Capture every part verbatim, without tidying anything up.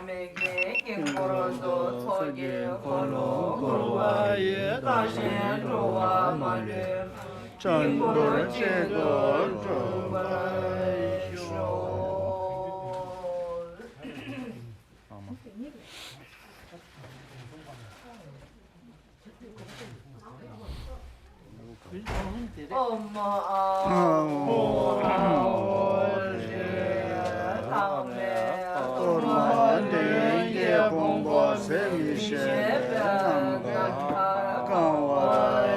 དཀྱིལ་འཁོར་དུ་ཚོགས་ཀྱི་འཁོར་ལོ་བསྐོར་བ་ཡི། བདག་གཞན་འགྲོ་བ་མ་ལུས་པ། དཀྱིལ་འཁོར་གཅིག་ཏུ་གྲུབ་པར་ཤོག། ཨོཾ་ཨཱཿཧཱུྃ་ཧྲཱིཿ་གཏོར་མ་མདུན་བསྐྱེད་ཕུང་པོ་ཟད་མི་ཤེས་པའི་ནམ་མཁར་གང་བར་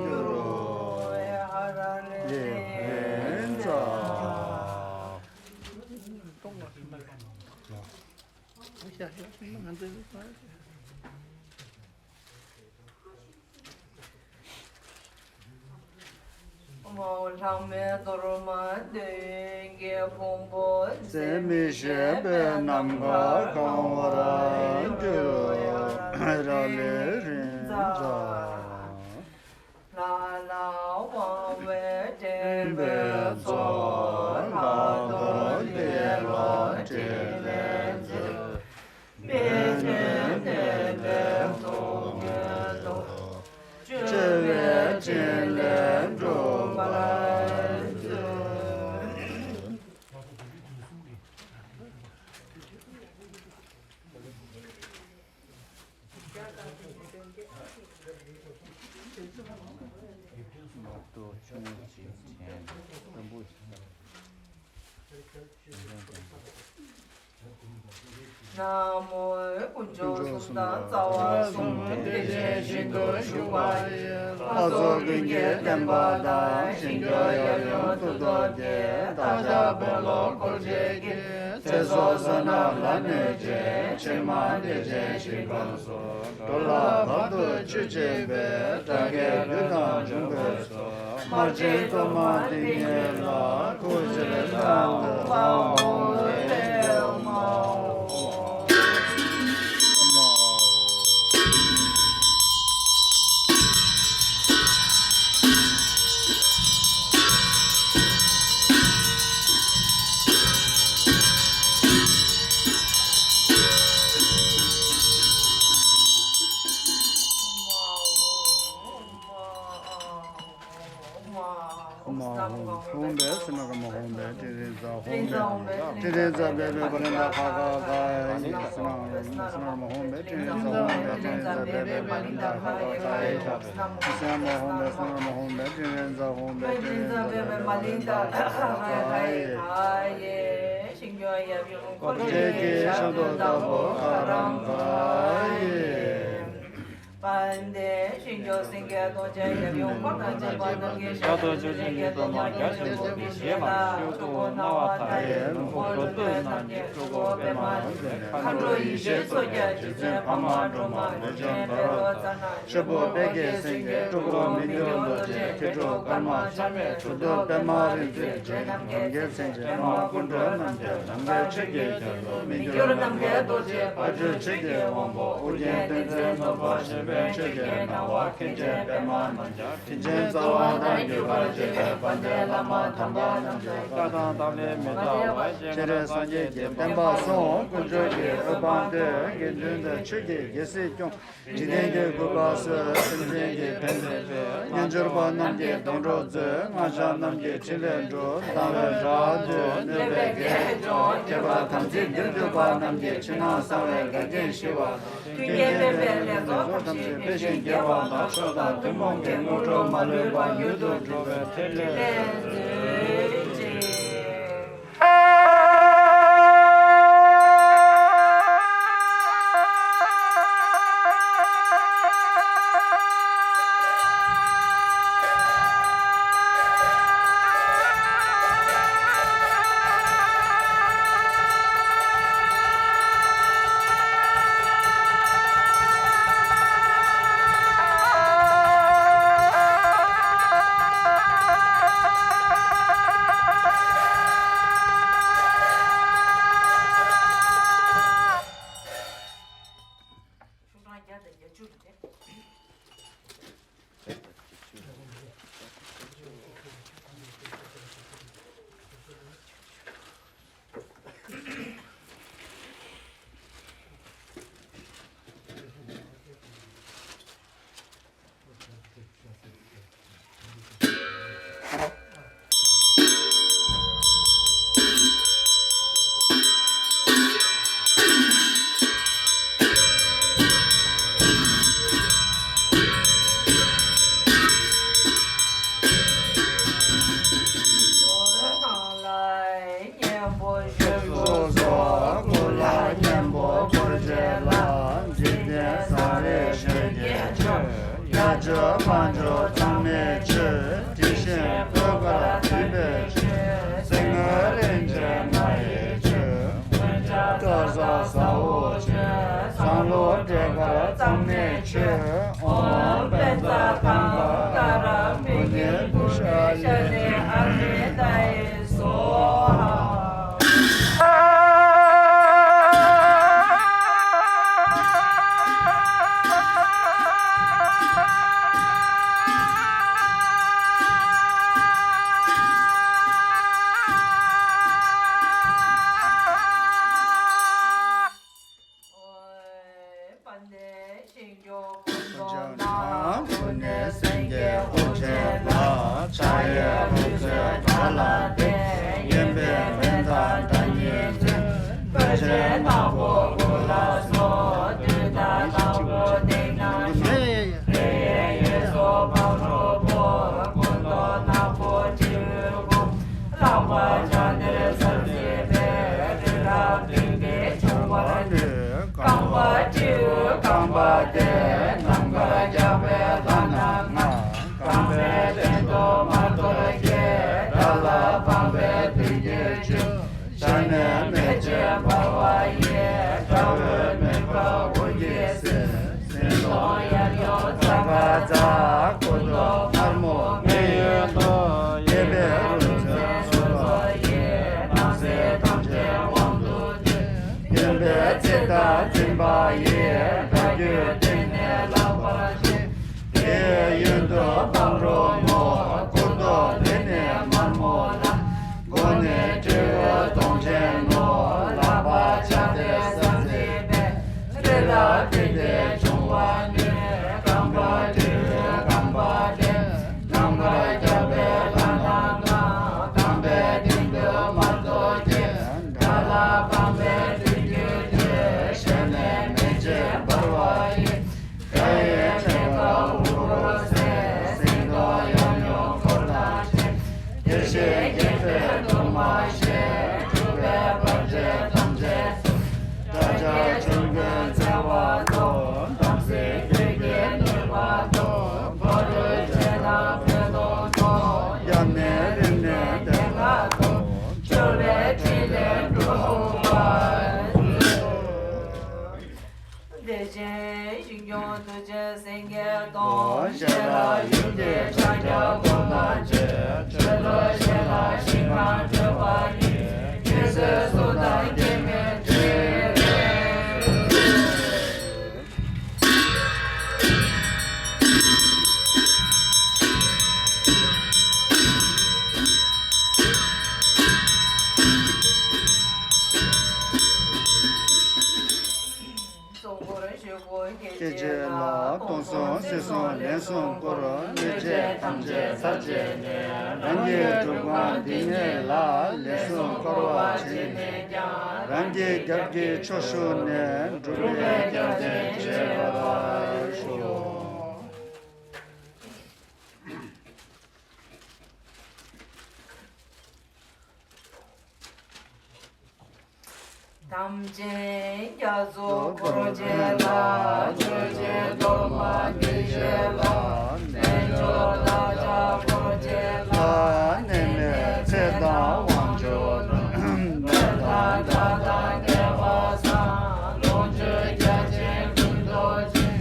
གྱུར། ལེགས་པར་མཛད། ལྷག་མའི་གཏོར་མ་མདུན་བསྐྱེད་ཕུང་པོ་ཟད་མི་ཤེས་པའི་ནམ་མཁར་གང་བར་གྱུར། ཧེ་ར་ལེ་རིམ་བྱ། ལ་ལ་དབང་བས་འདྲེན་པའི་ཚོགས། ལྷག་གཏོར་འདི་ལ་ཕྲིན་ལས་མཛོད། མི་མཐུན་གནོད་པའི་ཚོགས་ཀྱི་གཏོར། བཅོལ་བའི་ཕྲིན་ལས་འགྲུབ་པར་མཛོད། ན་མོ། དཀོན་མཆོག་གསུམ་དང་རྩ་བ་གསུམ་དེ་བཞིན་ཤིན་ཏུ་ཞུགས་པ་ཡི། ལྷ་ཚོགས་ཀུན་གྱི་བསྟན་པ་དང་། ཞིང་སྐྱོང་ཡབ་ཡུམ་གཙུག་ཏོར་གྱི། བདག་ཅག་དཔོན་སློབ་འཁོར་བཅས་ཀྱི། ཚེ་སྲོག་བསོད་ནམས་ལ་གནོད་བྱེད། ཕྱི་མ་འདི་ཕྱི་ཞིང་ཁམས་སུ། འགྲོ་ལ་བར་དུ་གཅོད་བྱེད་པའི། དགྲ་བགེགས་བདུད་དང་འབྱུང་པོའི་ཚོགས། དམར་ཆེན་གཏོར་མ་འདི་ཉིད་ལ། ཐུགས་རྗེས་བླངས་ཏེ་ཕར་འོང་སྟེ། ཨོཾ་ཨཱཿཧཱུྃ་ཧཱུྃ་བྷེ་སིན་ན་ཀརྨ་ཧཱུྃ་བྷེ་ཏྲི་ནེ་ཛ་ཧཱུྃ་བྷེ། ཏྲི་ནེ་ཛ་བྷེ་བྷེ་པ་ལི་ན་ཁ་ཁ་ཁ་ཡེ། སིན་ན་ཀརྨ་ཧཱུྃ་བྷེ་ཏྲི་ནེ་ཛ་ཧཱུྃ་བྷེ། ཏྲི་ནེ་ཛ་བྷེ་བྷེ་པ་ལི་ན་ཁ་ཁ་ཁ་ཡེ། སིན་ན་ཀརྨ་ཧཱུྃ་བྷེ། སིན་ན་ཀརྨ་ཧཱུྃ་བྷེ། ཏྲི་ནེ་ཛ་ཧཱུྃ་བྷེ། ཏྲི་ནེ་ཛ་བྷེ་བྷེ་པ་ལི་ན་ཁ་ཁ་ཁ་ཡེ། ཤིང་ཀྱང་ཡབ་ཡུམ་འཁོར་བཅས་ཀྱི། ཤིན་ཏུ་དྭགས་པོ་ཁ་རམ་ཁ་ཡེ། པཎྜི་ཏ་ཞིང་སྐྱོང་སེང་གེ་གདོང་ཅན་ཡབ་ཡུམ་འཁོར་དང་བཅས་པ་རྣམས་ཀྱི་ཞབས་ཏོག་མཆོག་སྦྱིན་གྱི་གཏོར་མ་རྒྱ་ཆེན་པོ་འདི་བཞེས་པ་ནི། ཆོས་སྐུ་སྣང་བ་མཐའ་ཡས་ལྷུན་པོ་ལྷུན་སྟོད་རྣམས་ཀྱི་སྤྲུལ་སྐུ་པདྨ་རིག་འཛིན་མཁའ་འགྲོ་ཡེ་ཤེས་མཚོ་རྒྱལ་རྗེ་བཙུན་འཕགས་མ་སྒྲོལ་མ་རིན་ཆེན་ཕ་རོལ་ཙ་ན། ཤོག་བུ་དཔལ་གྱི་སེང་གེ། སྤྲུལ་སྐུ་མི་འགྱུར་རྡོ་རྗེ། མཁས་གྲུབ་ཀརྨ་ཆགས་མེད། གྲུབ་ཐོབ་པདྨ་རིག་འཛིན་རྗེ། ནམ་མཁའི་མཚན་བཅས་པདྨ་སྐུ་འགྲོའི་རྣམ་རྒྱལ། ནམ་མཁའི་ཆོས་ཀྱི་རྒྱལ་པོ་མི་འགྱུར་ནམ་མཁའི་རྡོ་རྗེ། དཔལ་སྤྲུལ་ཆོས་ཀྱི་དབང་པོ་ཨོ་རྒྱན་བསྟན་འཛིན་ནོར་བུ། གཞན་ཕན་ཆོས་ཀྱི་སྣང་བ་མཁན་ཆེན་པདྨ་རྣམ་རྒྱལ། དྲིན་ཅན་རྩ་བ་དང་བརྒྱུད་པར་བཅས་པའི་དཔལ་ལྡན་བླ་མ་དམ་པ་རྣམས་ཀྱི་བཀའ་དང་སྟབས་ལེགས་མི་འདའ་བར། སྤྱན་རས་གཟིགས་ཀྱི་བསྟན་པ་སྲུང་། དཀོན་མཆོག་གི་དབུ་འཕང་མཐོ། དགེ་འདུན་དང་ཆོས་ཀྱི་རྒྱལ་སྲིད་སྐྱོང་། འཇིག་རྟེན་གྱི་རྒུད་པ་སེལ། སེམས་ཅན་གྱི་ཕན་བདེ་སྤེལ། རྣལ་འབྱོར་པ་རྣམས་ཀྱི་སྡོང་གྲོགས་མཛོད། སྔགས་འཆང་རྣམས་ཀྱི་ཕྲིན་ལས་སྒྲུབ། སྡང་བའི་དགྲ་འདུལ། གནོད་པའི་བགེགས་སྐྱོང་། མཁས་པ་དམ་ཚིག་ཏུ་གྱུར་པ་རྣམས་ཀྱི་ཕྱི་ནང་གསང་བའི་འགལ་རྐྱེན་ཞི་བ། མཐུན་རྐྱེན་ཕན་པའི་ལས་ཚོགས་ཐམས་ཅད་འཕེལ་ཞིང་རྒྱས་པ་དང་། མཆོག་དང་ཐུན་མོང་གི་དངོས་གྲུབ་མ་ལུས་པ་མྱུར་དུ་འགྲུབ་པའི་ཕྲིན་ལས་མཛོད་ཅིག། སོ་སོ་སྐུ་ལ་གཉན་པོ་འཁོར་བཅས་ལ། འཇིག་རྟེན་བཟང་རིགས་གཞོན་སྐྱེས་མཆོད། དགྲ་བཅོམ་དམག་བཅོམ་གཙང་མའི་ཆོས། དྲི་ཞིམ་སྤོས་དཀར་མཁྲིས་པའི་ཆོས། སེར་སྔོ་རིན་ཆེན་ང་ཡི་ཆོས། མངོན་བརྗོད་སྤྲོ་བཟང་ཟ་འོག་ཆོས། བཟང་ལུགས་འབྲས་དཀར་གཙང་མའི་ཆོས། ཨོཾ་པཉྩ་ཏཱཾ་ཏཱ་ར་མུ་ནི་པུཥ་ཤཱ་ནི་ཨ་མི་ཏ་ཡེ་སྭཱ་ཧཱ། དཔལ་ལྡན་ཞིང་སྐྱོང་ཀུན་འདུས་ནང་། སྐུ་ནི་སེང་གེ་དབང་ཆེན་ལྷ། ཕྱག་གཡས་རུ་ཚོན་དགྲ་ལ་བསྟན། གཡོན་པས་བྷནྡྷ་དགྲ་གཉེན་མཚོན། སྤོས་ཆེན་ནག་པོ་སྐུ་ལ་སོགས། བདུད་དང་ནག་པོ་སྟེང་ན་བཞུགས། རེ་ཡན་གཡས་སུ་ཕག་གྲུ་པོ། སྐུ་མདོག་ནག་པོ་སྤྲེའུ་ཁོག་ལྷག་པ་ཕྱག་ནི་སར་གཟིགས་པའི། རི་རབ་བདུད་བཞི་འཇོམས་པར་ནུས། རྐང་པ་སྤྲེའུ་རྐང་པ་སྟེ། ནམ་མཁར་བརྒྱུགས་པའི་ལྷ་རྣམས་ལྔ། རྐང་པའི་སྟེང་དུ་དམར་གཏོར་བརྒྱད། དགྲ་ལ་ཕངས་པའི་བདུད་ཀྱི་ཆོས། ཞལ་ནས་མེ་ལྕེ་འབར་བ་ཡིས། དགྲ་བོའི་མིད་པ་འོད་ཀྱིས་གསལ། སེང་གདོང་ཡབ་ཡུམ་ཙཀྵ་ཙ། སྐུ་མདོག་དམར་མོ་མེ་ཡོད་དོ། གཡས་པས་རུ་མཚོན་སོར་མོ་ཡིས། སྣང་སྲིད་ཐམས་ཅད་དབང་དུ་སྡུད། གཡོན་པས་ཙིཏྟ་འཛིན་པ་ཡིས། དགྲ་རྒྱུད་གཏིང་ནས་བརླག་པར་བྱེད། དེའི་གཡོན་དུ་སྤང་རོ་སྔོ། སྐུ་མདོག་འདི་ནི་དམར་མོ་ལ། མགོ་ནི་སྤྲེའུ་གདོང་ཅན་ནོ། ལག་པ་ཕྱག་མཐིལ་སར་འཛིན་པའི། རི་རབ་བདུད་བཞི་འཇོམས་པར་ནུས། རྐང་པ་སྤྲེའུ་རྐང་པ་སྟེ། ནམ་མཁར་བརྒྱུགས་པའི་ལྷ་རྣམས་ལྔ། རྐང་པའི་སྟེང་དུ་དམར་གཏོར་བརྒྱད། དགྲ་ལ་ཕངས་པའི་བདུད་ཀྱི་ཆོས། ཞལ་ནས་མེ་ལྕེ་འབར་བ་ཡིས། དགྲ་ཡི་ཕྱོགས་ཁ་འུར་འུར་གསལ། སེང་གདོང་ཡབ་ཡུམ་འཁོར་དང་བཅས། བདེ་གཤེགས་བརྒྱད་པའི་གཏོར་མ་བཞེས། སྒྲུབ་པའི་བར་ཆད་ཐམས་ཅད་སོལ། དགྲ་བྱ་ཆོམ་རྐུན་འཚེ་བ་སྟོངས། དམ་སྲི་བདུད་ཀྱི་གནོད་པ་སྟོངས། ཕ་རོལ་ཕྱིན་དང་འཁོན་དུ་སྟོངས། ཡབ་ནས་རིམས་ནད་བདེ་བླག་སྟོངས། འཆོལ་བའི་ཕྲིན་ལས་འགྲུབ་པར་མཛོད། བདེ་ཆེན་ཞིང་སྐྱོང་རྡོ་རྗེ་སེང་གེ་གདོང་། ཞལ་ལག་ཡུམ་གྱི་ཕྱག་རྒྱ་སྐོར་དང་བཅས། མཆོད་བསྟོད་བཞེས་ལ་ཞིང་ཁམས་སྤྲོས་པ་ཉིད། རྒྱལ་སྲས་གསུམ་དང་སྐྱེ་མེད་སྤྲིན། གཙོ་འཁོར་ཞུ་དགོས་སྐྱེ་མཆེད་ལ། སྟོང་གསུམ་སྲིད་གསུམ་ལན་གསུམ་བསྐོར། གནོད་བྱེད་ཐམས་ཅད་ཚར་བཅད་ནས། རང་གི་སྒྲུབ་ཁང་འདི་ཉིད་ལ། ལན་གསུམ་བསྐོར་བ་བྱས་ནས་ཀྱང་། རང་གི་རྒྱབ་ཀྱི་ཕྱོགས་བཞུགས་ནས། སྒྲུབ་པའི་རྒྱལ་མཚན་བརྗོད་པར་ཤོག། དམ་ཅན་རྒྱ་མཚོ་འཁོར་བཅས་ལ། ཆོས་རྗེ་གཏོར་མ་འདི་བཞེས་ལ། རྣལ་འབྱོར་བདག་ཅག་འཁོར་བཅས་ལ། གནས་མེད་ཚེ་དང་དབང་ཕྱུག་སྟོན། མི་དང་དགྲ་དང་ནད་པ་སང་། ལོངས་སྤྱོད་རྒྱ་ཆེན་ཀུན་ཐོབ་ཅིང་།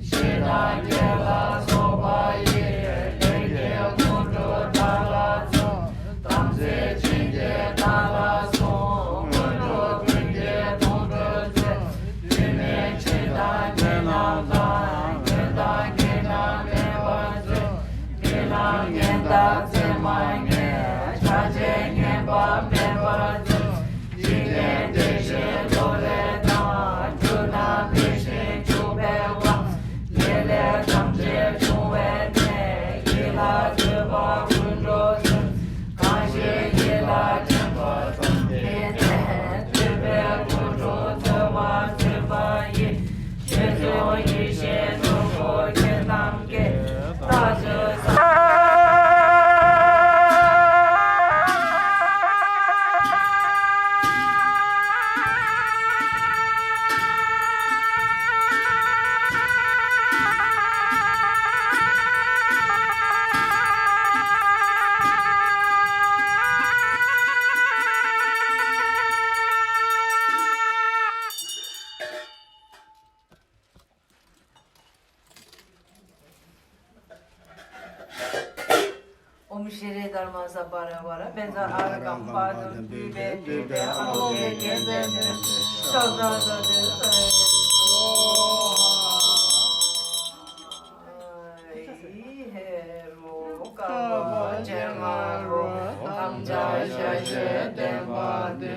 ཞེ་སྡང་སྐྱེས་ལ་སོགས་པ་ཡི། ལས་ཀྱི་དངོས་གྲུབ་བདག་ལ་སྩོལ། དམ་ཚིག་ཅན་གྱི་བདག་ལ་སོགས། དངོས་གྲུབ་ཀུན་གྱི་དོན་གྲུབ་སྩོལ། རྒྱུད་སྨིན་འཆི་བདག་ཉེས་རྣམས་དང་། ཉོན་དང་རྐྱེན་རྣམས་མེད་པར་སྩོལ། རྨི་ལམ་ངན་དང་མཚན་མ་ངན། ཆགས་ཆེན་ངན་པ་མེད་པར་སྩོལ། འཇིག་རྟེན་བདེ་ཞིང་འགྲོ་བའི་མཐའ། འབྲུ་རྣམས་ལེགས་ཤིང་ཕྱུག་པའི་དབང་། ལས་ལས་ཐམས་ཅད་འབྱུང་བའི་གནས། ཡིད་ལ་བཟོད་པ་ཀུན་འགྲོ་སེམས། གང་ཞིག་ཡིད་ལ་དྲན་པ་ཙམ་གྱིས། ཐོས་པའི་དངོས་གྲུབ་སྩོལ་བར་མཛད་པ་ཡི། ཆོས་སྐྱོང་ཡེ་ཤེས་ནོར་བུ་ཁྱེད་རྣམས་ཀྱི། རྟག་ཏུ་ས། ཤྲཱི་དྷརྨ་སཾ་པཱ་ར་པཱ་ར་མེ་ཛ་ཨརྒྷཾ་པཱ་དཾ་པུཥྤེ་ཏིབྦེ་ཨ་ལོ་ཀེ་ཏེ་ནི་ཤབྡ་ཟ་ཏེ་ས་ཡེ་སྭཱ་ཧཱ། ཧེ་རུ་ཀ་བ་ཅན་མ་རུ་ཐམས་ཅད་ཤ་ཤེ་བསྟན་པ་འདི།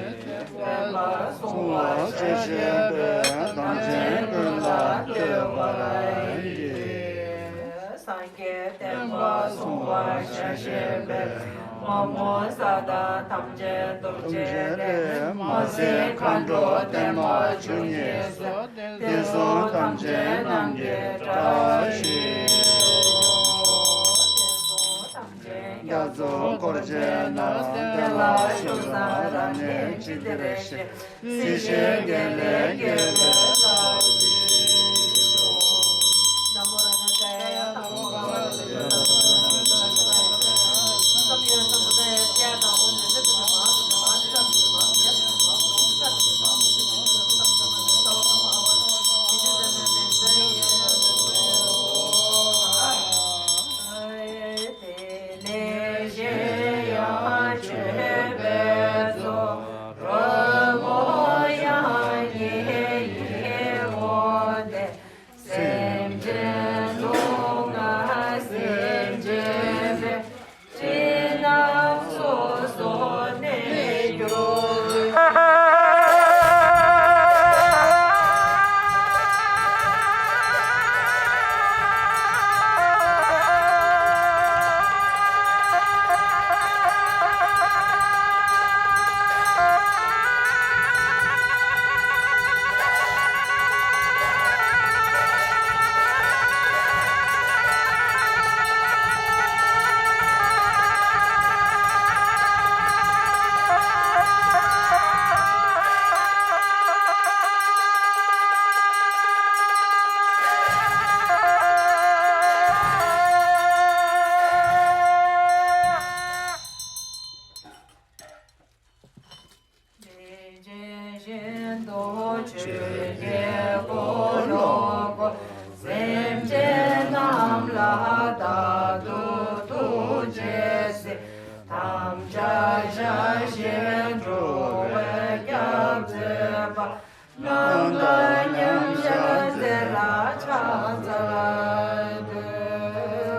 བསྟན་པ་སྲུང་བར་ཤ་ཤེས་པའི། དམ་ཅན་ཀུན་ལ་བསྟོད་པར་བགྱི། སངས་རྒྱས་བསྟན་པ་སྲུང་བར་ཤ་ཤེས་པའི། མ་མོ་ས་དང་དམ་ཅན་རྡོ་རྗེ་ལས། མ་སྲིང་མཁའ་འགྲོ་བརྟན་མ་བཅུ་གཉིས་སོགས། དེང་སང་དམ་ཅན་རྣམས་ཀྱི་བཀྲ་ཤིས་ཤོག། དེང་སང་དམ་ཅན་རྒྱ་མཚོ་འཁོར་བཅས་རྣམས། བདེ་ལ་བཞུགས་སམ་རབ་གནས་ཇི་ལྟར་བཞེད། སྲིད་ཞིའི་དགེ་ལེགས་རྒྱས་པའི་བཀྲ་ཤིས་ཤོག། དེ་ནས་གཞན་ཡང་མཆོད་པའི་ཚོགས། རོལ་མོ་དབྱངས་སྙན་ཡིད་འོང་སྟེ། སེམས་ཅན་ཀུན་ལ་སེམས་ཅན་པའི། སྤྱི་རྣམས་སོ་སོར་གནས་གྱུར། ཆོས་ཀྱི་འཁོར་ལོ་བསྐོར། སེམས་ཅན་རྣམས་ལ་བདག་ཏུ་ཐུགས་རྗེས་གཟིགས། དམ་བཅའ་བཞག་ཕྱིར་འགྲོ་བའི་སྐྱབས་བཅོལ་བ། རྣམ་དག་མཉམ་བཞག་རྩེ་ལ་ཕྱག་འཚལ་ལོ།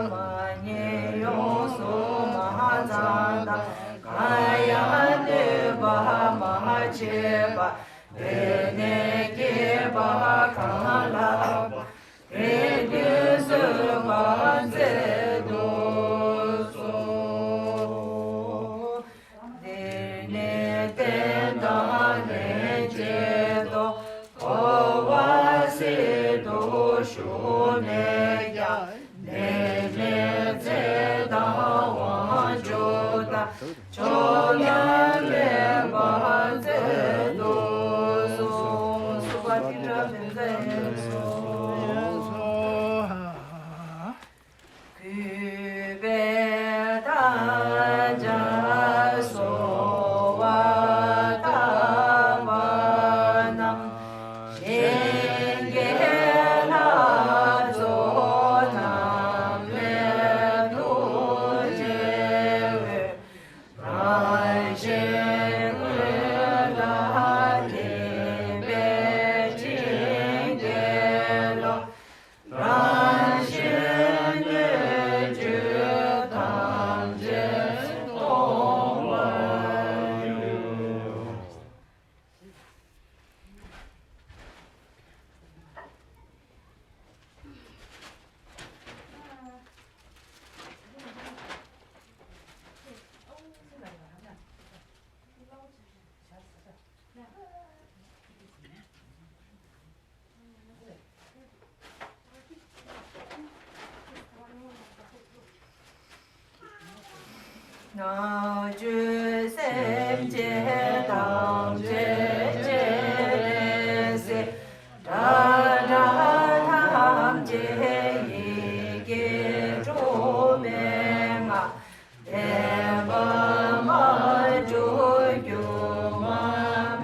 མ་རྙེད་ཡོངས་སུ་མ་བྱང་ཐབས། གང་ཡང་གནོད་པ་མ་བྱེད་པ། དེ་ནས་སྐྱེས་པ་གང་ལགས་པ། དེ་དུས་གསོད་པར་མཛད་དུ་གསོལ། དེ་ནས་རྟེན་དང་ལྷན་ཅིག་ཏུ། འཁོར་བ་སྲིད་དུ་ཞུགས་ནས་ཀྱང་། ནད་མེད་ཚེ་དང་དབང་ཕྱུག་དང་། ཕྱོགས་རྣམས་ལེགས་པར་མཛད་དུ་གསོལ། གསུམ་པ་ཏི་ཏྲ་མཉྫ་ཡེ་སྭཱ་ཧཱ། གུས་པས་བདག་ཅག་གསོལ་བ་བཏབ་པ་ན། གཞན་དགེ་ལེགས་ཚོགས་རྣམས་ལས་ཐུགས་རྗེའི་འོད། རང་གཞན་ཀུན་ལ་ཐིམ་པས་བྱིན་གྱིས་རློབས། རང་གཞན་སྣོད་བཅུད་ཐམས་ཅད་སྟོང་པར་གྱུར། ནང་བཅུད་སེམས་ཅན་ཐམས་ཅད་སྤྱན་རས་གཟིགས། དགྲ་ཐམས་ཅད་ཡི་གེ་འབྲུ་མེད་ལྔ། བདེན་པར་མ་གྲུབ་སྒྱུ་མ་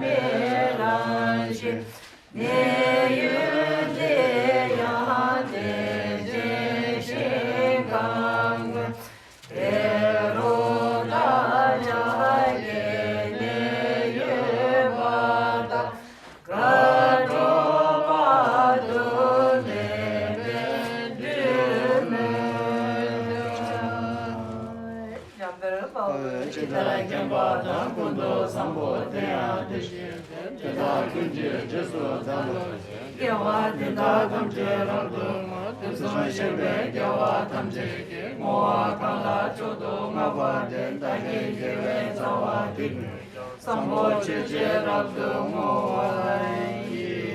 མེད་ལམ་ཤེས། གནས་ཡུལ་དེ་ཡང་དེ་བཞིན་ཞིང་ཁམས་ཀུན། དེ་རུ་ དེ་ཡང་དེ་བཞིན་ཏེ། དེ་དག་ཀུན་གྱི་རྗེས་སུ་བདག་སློབ་ཅིང་། དགེ་བ་འདི་དག་ཐམས་ཅད་རབ་ཏུ་བསྔོ། དུས་གསུམ་གཤེགས་པའི་རྒྱལ་བ་ཐམས་ཅད་ཀྱིས། བསྔོ་བ་གང་ལ་མཆོག་ཏུ་བསྔགས་པ་དེས། བདག་གི་དགེ་བའི་རྩ་བ་འདི་ཀུན་ཀྱང་། བཟང་པོ་སྤྱོད་ཕྱིར་རབ་ཏུ་བསྔོ་བ་ཡི།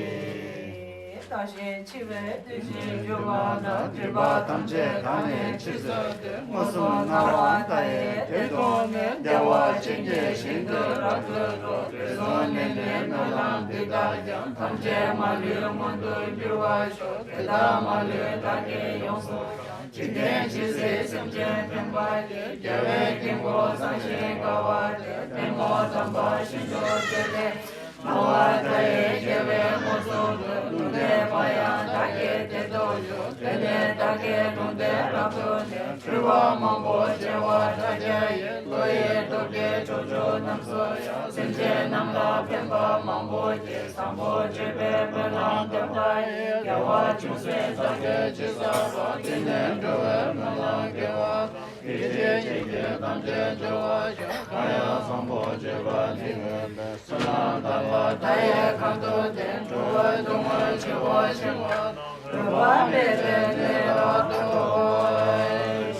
བདག་གཞན་འཆི་བའི་དུས་ཕྱིར་གྱུར་པ་དང་། སྒྲིབ་པ་ཐམས་ཅད་གང་ནས་འཆི་ཚུལ་དེ། མངོན་སུམ་སྣང་བ་མཐའ་ཡས་དེ་མཐོང་ནས། བདེ་བ་ཅན་གྱི་ཞིང་དུ་རབ་ཏུ་འགྲོ། དུས་གསུམ་གནས་ནས་སྨོན་ལམ་འདི་དག་ཀྱང་། ཐམས་ཅད་མ་ལུས་མངོན་དུ་འགྱུར་བར་ཤོག། དེ་ལྟར་མ་ལུས་བདག་གིས་ཡོངས་སུ་བསྔོ། འཇིག་རྟེན་ཇི་སྲིད་སེམས་ཅན་ཕན་པ་ཡི། རྒྱལ་བའི་དཀྱིལ་འཁོར་བཟང་ཞིང་དགའ་བ་དེར། ལྟད་མོ་དམ་པ་ཞིང་མཆོག་དེ་ལས། སྣང་བ་མཐའ་ཡས་རྒྱལ་བའི་དངོས་གྲུབ་སྩོལ། ལུང་བསྟན་པ་ཡང་བདག་གིས་དེར་ཐོབ་ཤོག། དེ་ནས་བདག་གིས་ལུང་བསྟན་རབ་ཏུ་བསྟན། སྤྲུལ་པ་མང་པོ་བྱེ་བ་ཕྲག་བརྒྱ་ཡིས། བློ་ཡི་སྟོབས་ཀྱིས་ཕྱོགས་བཅུ་རྣམས་སུ་ཡང་། སེམས་ཅན་རྣམས་ལ་ཕན་པ་མང་པོ་བགྱི། བཟང་པོ་སྤྱོད་པའི་སྨོན་ལམ་འདོན་པ་ཡིས། དགེ་བ་ཅུང་ཟད་བདག་གིས་ཅི་བསགས་པ། དེ་ནི་འགྲོ་བའི་སྨོན་ལམ་དགེ་བ་དང་། ཡིད་ཆེས་བྱེད་ཀྱི་ཐམས་ཅད་འབྱོར་བར་ཤོག། གང་ཡང་བཟང་པོ་སྤྱོད་པ་འདི་ཀུན་ལས། བསོད་ནམས་དམ་པ་མཐའ་ཡས་གང་དུ་བསྟེན། འགྲོ་བའི་སྡུག་བསྔལ་ཆེ་བ་ཞི་བ་དང་། འོད་དཔག་མེད་པའི་གནས་ལ་ཐོབ་པར་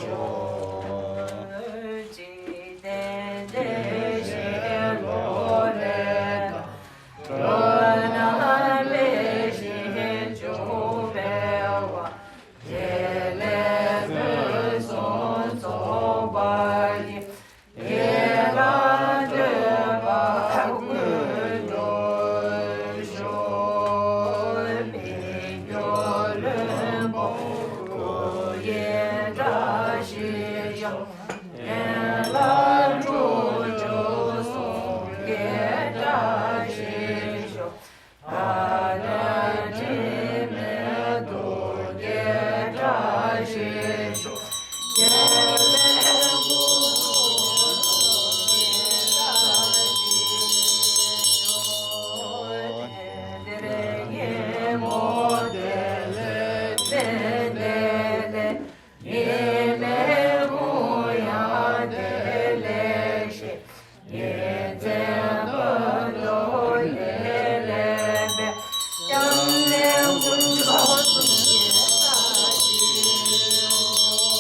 ཤོག། འཇིག་རྟེན་འདས་ཞི་ལོ་ལེགས་དང་། འགྲོ་རྣམས་ལེགས་ཤིང་འབྱུང་བའི་དབང་། དེ་ལས་ཕུན་སུམ་ཚོགས་པ་ཡི། དེ་ལ་འདོད་པ་ཀུན་འགྲུབ་ཤོག། མི་འགྱུར་ལྷུན་པོ་སྐུ་ཡི་བཀྲ་ཤིས་ཤོག། ཡན་ལག་དྲུག་ཅུ་གསུང་གི་བཀྲ་ཤིས་ཤོག། ཉི་མའི་གུང་ཡང་དེ་ལེགས་ཤིང་། ཉི་ཚེ་བར་དུ་དེ་ལེགས་པས། སྐྱབས་གནས་དཀོན་མཆོག་གསུམ་གྱི་བཀྲ་ཤིས་ཤོག།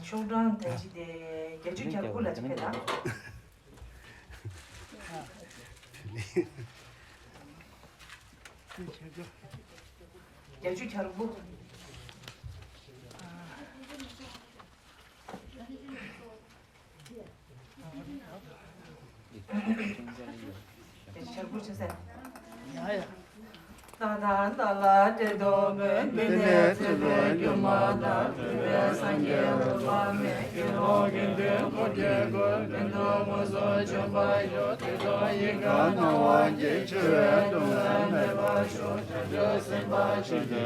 ཤོག་གྲངས་ད་ཅི་དེ་བརྒྱད་ཅུ་གྱ་དགུ་ལ་ཅི་ཕེབས་དང་། བརྒྱད་ཅུ་གྱ་དགུ། ཡ་ཡ། ད་ལྟ་ལ་བདེ་སྟོང་པའི་མི་ནས་ཚུལ་ལས་སྒྱུ་མ་ལྟར་གྲུབ་པའི་སངས་རྒྱས་འོད་དཔག་མེད་ཀྱི་ལོངས་སྐུ་མདུན་ཁོ་ཀྱི་སྐུ་མདུན་དུ་མངོན་སུམ་བྱོན་པར་ཤོག་དེ་དག་ཡིད་ཀྱི་སྣང་བ་གིས་འཆི་བའི་སྡུག་བསྔལ་མེད་པར་ཤོག་བྱང་ཆུབ་སེམས་དཔའ་ཆོས་ཀྱི་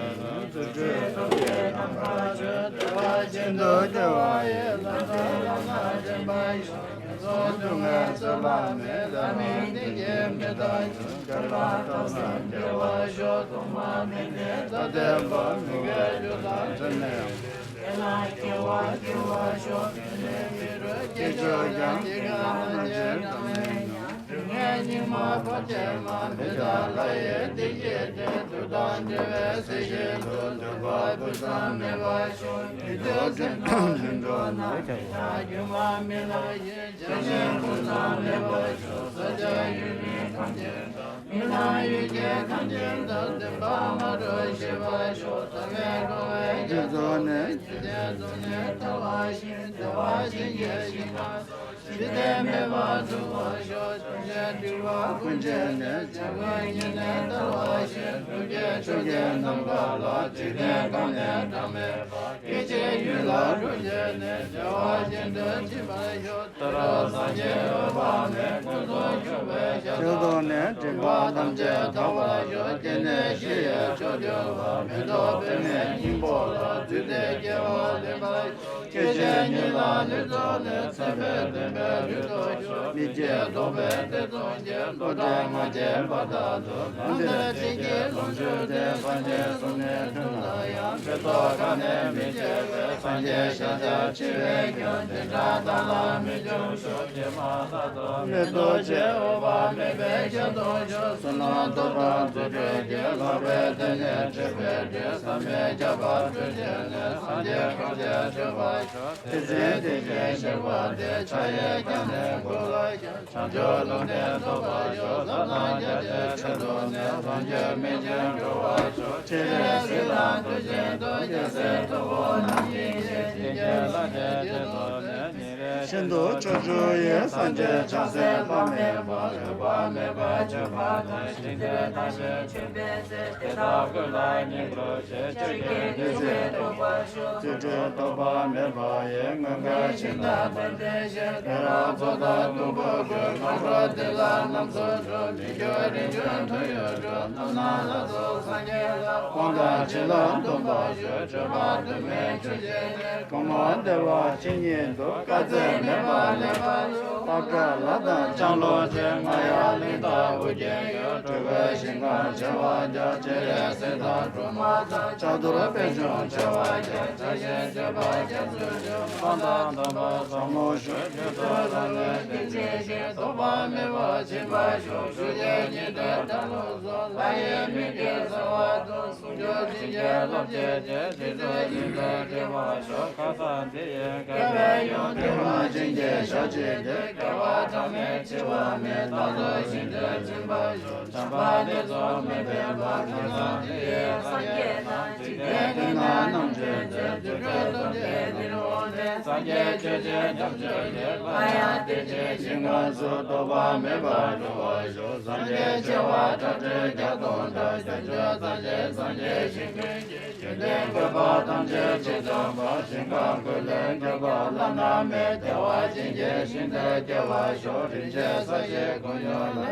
རྫུ་འཕྲུལ་ཐུགས་རྗེའི་རྣམ་པར་བྱོན་བདེ་བ་ཅན་དུ་སྐྱེ་བ་ཡི་ལམ་སྟོན་ལམ་སྣ་འདྲེན་པར་ཤོག་སྡུག་བསྔལ་བཟོད་པ་མེད་བདག་མེད་བདེ་སྐྱིད་མི་རྟག་འབྱུང་། བསྐལ་པ་ཐོག་མཚམས་བདེ་བར་ཤོག་ཐོག་མ་མེད་ནས་ཐ་དད་པ་མི་འགལ་རྒྱུ་དང་ཚད་མེད་ཡང་དེ་ལ་སྐྱེ་བ་སྐྱེ་བར་ཤོག་མི་ལུས་མི་རུ་སྐྱེ་ཆོག་ཀྱང་སྐྱེ་རྒ་ན་འཆིའི་ཐ་མལ་མྱང་སྡུག་བསྔལ་སྙིགས་མ་བར་ཆད་མང་མི་རྟག་ལྷ་ཡི་བདེ་སྐྱིད་དེ་དུས་དང་འབྲེལ་བའི་ཚེ་བཞིན་དུ་འདོད་པ་ཕུན་སུམ་མེད་པར་ཤོག་མི་འདོད་སེམས་དང་ལྷུན་གྲུབ་རྣམས་མི་རྟག་སྒྱུ་མ་མི་ལ་ཡི། བྱང་ཆུབ་ཀུན་བཟང་མེད་པར་ཤོག་ས་སྐྱ་ཡུལ་མི་ཐམས་ཅད་དང་། མི་ལ་ཡུལ་གྱི་ཐམས་ཅད་དང་ལྡན་པ་མ་རུ་ཤེས་པར་ཤོག་ཐ་མལ་འཁོར་བའི་རྒྱ་མཚོ་ནས་ཆོས་ཀྱི་འབྱུང་གནས་ཐར་བ་བཞིན་བདེ་བ་ཅན་གྱི་ཞིང་ཁམས་སུ་ཞི་བདེ་མེད་པར་འགྲུབ་པར་ཤོག་ཐུགས་རྗེ་སྤྲུལ་པ་ཀུན་མཁྱེན་ནས་ཇོ་བོའི་ཉེ་གནས་ཐར་བ་བཞིན་ཐུགས་རྗེ་ཆོས་ཀྱི་ནམ་མཁའ་ལ་འཇིག་རྟེན་གང་ནས་གྲངས་མེད་པ། སྐྱེ་མཆེད་ཡུལ་ལ་རུ་འགྱེད་ནས་བདེ་བ་ཅན་དུ་ཕྱིན་པར་ཤོག་ཏུ་ར་སངས་རྒྱས་འོད་དཔག་མེད་ཀུན་རྫོགས་འབྱུང་པོའི་ཞལ་སྟོང་ནས་སྒྲིབ་པ་ཐམས་ཅད་དག་པར་ཤོག་སྐྱེ་གནས་ཤི་ཡི་མཆོག་གྱུར་པ་མི་ལྡོག་པའི་མའི་སྙིང་པོ་ལ་བརྫུས་ཏེ་སྐྱེ་བ་ལེན་པར་ཤོག་སྐྱེ་མཆེད་ཉིད་ལ་ལུས་རྫོགས་ནས་ཚེ་འཕོས་བདེན་པའི་ལུས་ཐོབ་ཤོག་མི་སྐྱེ་རྟོག་པའི་ཐེ་ཚོམ་གྱིས་བློ་བྲལ་ང་རྒྱལ་བར་དག་ཏུ་ལམ་འདས་ཚིག་གི་ལོངས་སྤྱོད་དེ། སངས་རྒྱས་གསུང་ནས་ཐུན་ལ་ཡང་མེ་ཏོག་གང་ནས་མི་སྐྱེ་བའི་སངས་རྒྱས་ཤཱཀྱ་འཆི་བའི་སྐྱོན་དེ་འདྲ་བདག་ལ་མི་འབྱུང་ཤོག་སྐྱེས་མ་ཐག་ཏུ་མེ་ཏོག་ཅན་འོད་དཔག་མེད་པའི་ཞལ་མཐོང་ཤོག་བསོད་ནམས་སྟོབས་དང་རྫུ་འཕྲུལ་གྱིས་ལག་པའི་རྟེན་ལས་འཕྲོས་པའི་སྒྲས་བསམ་པའི་ཁྱབ་པ་སྤྲོས་བྲལ་ནས་སངས་རྒྱས་ཐམས་ཅད་ཐོས་པར་ཤོག་དེ་ཚེ་དེ་བཞིན་གཤེགས་པ་དེ་ཕྱག་གཡས་བརྐྱང་ནས་སྐུ་ལ་བཞེངས། བྱང་ཆུབ་ལུང་བསྟན་ཐོབ་པར་ཤོག་ལྷ་དང་རྒྱལ་སྲས་ཆོས་སྒྲོན་ནས་ལོངས་སྤྱོད་མི་མཇེད་འགྲོ་བར་ཤོག་ཕྲིན་ལས་གཟི་མདངས་དུས་གཅིག་ཏུ་རྒྱལ་སྲས་ཐུ་བོ་རྣམས་ཀྱི་ཞལ་བཞིན་གྱི་ལྷ་དེ་ཆེད་དུ་ནས་ཉིན་རེ་བཞིན་དུ་ཕྱོགས་བཅུ་ཡི་སངས་རྒྱས་བྱང་སེམས་དཔག་མེད་པ་འོད་དཔག་མེད་པ་མཆོད་པ་དང་ཞིང་དུ་བདག་གཞན་མཆོད་པའི་ཚེ་དེ་དག་ཀུན་ལ་སྙིང་རློབ་ཆེ་ཆོས་ཀྱི་བདུད་རྩིས་བཟློག་པར་ཤོག་རྫུ་འཕྲུལ་ཐོགས་པ་མེད་པ་ཡི་མངོན་དགའ་ཞིང་དག་པའི་བདེ་གཤེགས་དེ་རབ་མཚོ་དང་སྡོང་པོ་ཀུན། ཁམས་འགྲོ་དེ་ལ་རྣམ་གསུམ་འགྲོ། མི་འགྱུར་རིན་ཆེན་ཐོད་ཡོད་འགྲོ། རྣམ་སྣང་ལྷ་ཚོགས་སངས་རྒྱས་ལ། དབང་དང་བྱིན་རླབས་འདུམ་པར་ཤོག་བཅོས་མ་དུ་མའི་ཆོས་བྱེད་ནས། གོང་མ་བདེ་བ་ཇི་སྙེད་དུ། དཀའ་ཚེགས་མེད་པར་ལེགས་པར་ཤོག་སྟག་སྒྲ་ལྷ་དང་ལྕང་ལོ་ཆེ། རྔ་ཡབ་གླིང་དང་ཨོ་རྒྱན་ཡུལ། སྤྲུལ་སྐུའི་ཞིང་ཁམས་བྱེ་བ་བརྒྱ། སྤྱན་རས་གཟིགས་དང་སྒྲོལ་མ་དང་། ཕྱག་རྡོར་པད་འབྱུང་བྱེ་བ་བརྒྱ། ཕྱག་ཆེན་སྤྱོད་པ་རྒྱ་མཚོའི་ཆུ། སྤང་དང་དམ་པ་ཟབ་མོ་ཞུ། རྒྱུ་ཚོགས་རང་ལས་ཀུན་བྱེད་ཅིང་། ཐོགས་པ་མེད་པར་ཕྱིན་པར་ཤོག་ཞུ་བྱེད་ཉི་ཟླའི་གྲང་རླུང་སོགས། ལྷ་ཡི་མིག་གིས་གསལ་བ་མཐོང་། གསུང་མཆོག་སེང་གེ་རླབས་ཆེན་ཅན། རྗེ་བཙུན་སྙིང་པོས་དྲི་བར་ཤོག་ཁ་སང་དེ་ཡི་དགེ་བའི་ཡོན་ཏན་བདེ་བ་ཅན་གྱི་ཞལ་གཅིག་དེ། དགེ་བ་གྲངས་མེད་འཆི་བ་མེད། རྟག་ཏུ་ཞིང་དུ་འཛིན་པར་ཤོག་བྱམས་པ་ལེགས་སོ་མི་ཕོད་པ། ཁ་སང་དེ་ཡི་སངས་རྒྱས་དང་། འཇིག་རྟེན་དེ་ན་རྣམ་འབྱོན་ཚེ། རྫུ་འཕྲུལ་སྟོབས་ཀྱིས་འདིར་འོང་ནས། སངས་རྒྱས་ཆོས་ཀྱི་རྒྱ་མཚོ་ཡི། སླར་ཡང་བདེ་ཆེན་ཞིང་ཁམས་སུ། ཐོགས་པ་མེད་པར་འགྲོ་བར་ཤོག་སངས་རྒྱས་བྱེ་བ་ཁྲག་ཁྲིག་བརྒྱ་སྟོང་དང་། བྱང་ཆུབ་སངས་རྒྱས་སངས་རྒྱས་ཞིང་ཀུན་གྱི། ཡོན་ཏན་བཀོད་པ་ཐམས་ཅད་ཇི་ཙམ་པ། ཞིང་ཁམས་ཀུན་ལས་བསྐལ་པ་བླ་ན་མེད། བདེ་བ་ཅན་གྱི་ཞིང་དུ་སྐྱེ་བར་ཤོག་རིན་ཆེན་ས་གཞི་ཀུན་ཡོད་ལ།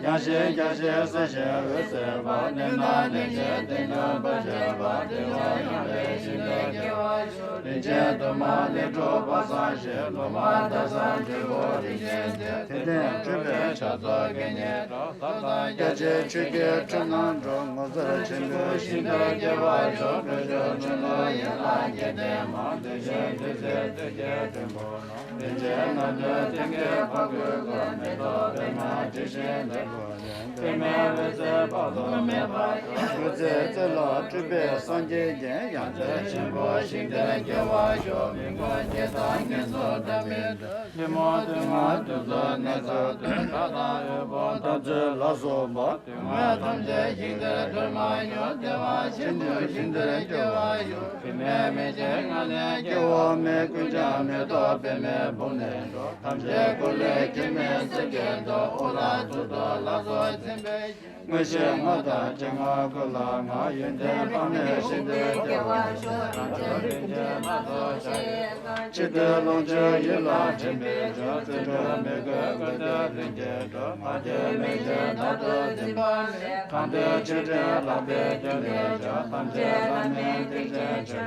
ཡངས་ཤིང་རྒྱ་ཆེ་ས་གཞིའི་འོད་ཟེར་བ། ནས་ན་ནས་ཀྱི་དེ་ཉམས་པ་བྱེད་པ། དེ་ལ་ཡང་བའི་ཞིང་དུ་སྐྱེ་བར་ཤོག་རིན་ཆེན་དུ་མ་ལས་གྲུབ་པ་བསམ་ཞིང་། ལོ་མ་ཟླ་གསུམ་འབྲས་བུ་རིན་ཆེན་དེ། དེ་ནས་སྤྲུལ་པའི་ཕྱག་རྫོགས་དགེ་བསྙེན་གྲོགས། ལྷ་དང་རྒྱ་ཆེ་ཆོས་ཀྱི་ཁྲི་རྣམས་འགྲོ། ངོ་མཚར་ཆེན་པོའི་ཞིང་དུ་སྐྱེ་བར་ཤོག་འཕྲོད་སྦྱོར་ཆུ་ལུད་ཡན་ལག་བརྒྱད་ལྡན་མ། དེ་བཞིན་དུས་གསུམ་དུས་ཀྱི་སྤྲིན་ཕུང་ལ། རིན་ཆེན་སྣ་བདུན་ལྡེམ་གྱིས་ཕོག་གུས་བསྐོར། མེ་ཏོག་པདྨ་དྲི་ཞིམ་ལེགས་བཀོད་ལྡན། པདྨའི་འོད་ཟེར་དཔག་ཏུ་མེད་པ་ཤོག་སྐུ་ཚེ་ཚེ་ལ་སྤྲུལ་པའི་སངས་རྒྱས་ཀྱིས། ཡང་རྩེ་ཆེན་པོ་ཞིང་དུ་སྐྱེ། སྐྱེ་བར་ཤོག། མི་མགོ་སྐྱེ་དང་ངན་སོང་འདྲ་མི་འདྲ། ལུས་མང་སྡུག་བསྔལ་དུག་རྩུབ་ནད་ཚ་དྲག་དགྲ་དང་འོད་ཕོག་འཐབ་རྩོད་ལ་སོགས་པ། སྡུག་བསྔལ་ཐམས་ཅད་ཞིང་དེར་སྒྲོལ་མ་ཡོད། བདེ་བ་ཆེན་པོའི་ཞིང་དེར་སྐྱེ་བར་ཤོག། བུད་མེད་མི་ཆེན་ང་ནས་སྐྱེ་བ་མེད། ཀུན་ཀྱང་མེ་ཏོག་པདྨའི་སྦུབས་ནས་འགྲོ། ཐམས་ཅད་སྐུ་ལས་སྐྱེ་མེད་སྲས་བརྒྱད་འགྲོ། དབུ་ལ་གཙུག་ཏོར་ལ་སོགས་མཚན་དཔེ་བཞིན། མངོན་ཤེས་ལྔ་དང་སྤྱན་སྔར་ཀུན་ལ་བསྔགས། ཡོན་ཏན་དཔག་མེད་ཞིང་དེར་སྐྱེ་བར་ཤོག། ཐམས་ཅད་རིན་ཆེན་སྣ་ཚོགས་ཤར་བའི་གསེང་། ཕྱི་དོན་ལོངས་སྤྱོད་ཡིད་ལ་དྲན་པས་སྤྱོད། བརྩོན་འགྲུས་མི་དགོས་ཀུན་ཏུ་ལྷུན་གྱིས་གྲུབ། མ་གྱུར་མི་ཆེན་རྟག་ཏུ་འཛིན་པ་མེད། གང་འདོད་ཆོས་སྒྲུབ་ལག་པས་ཀུན་ནས་སྦྱོང་། ཐམས་ཅད་བླ་མེད་ཐེག་ཆེན་ཆོས་ལ།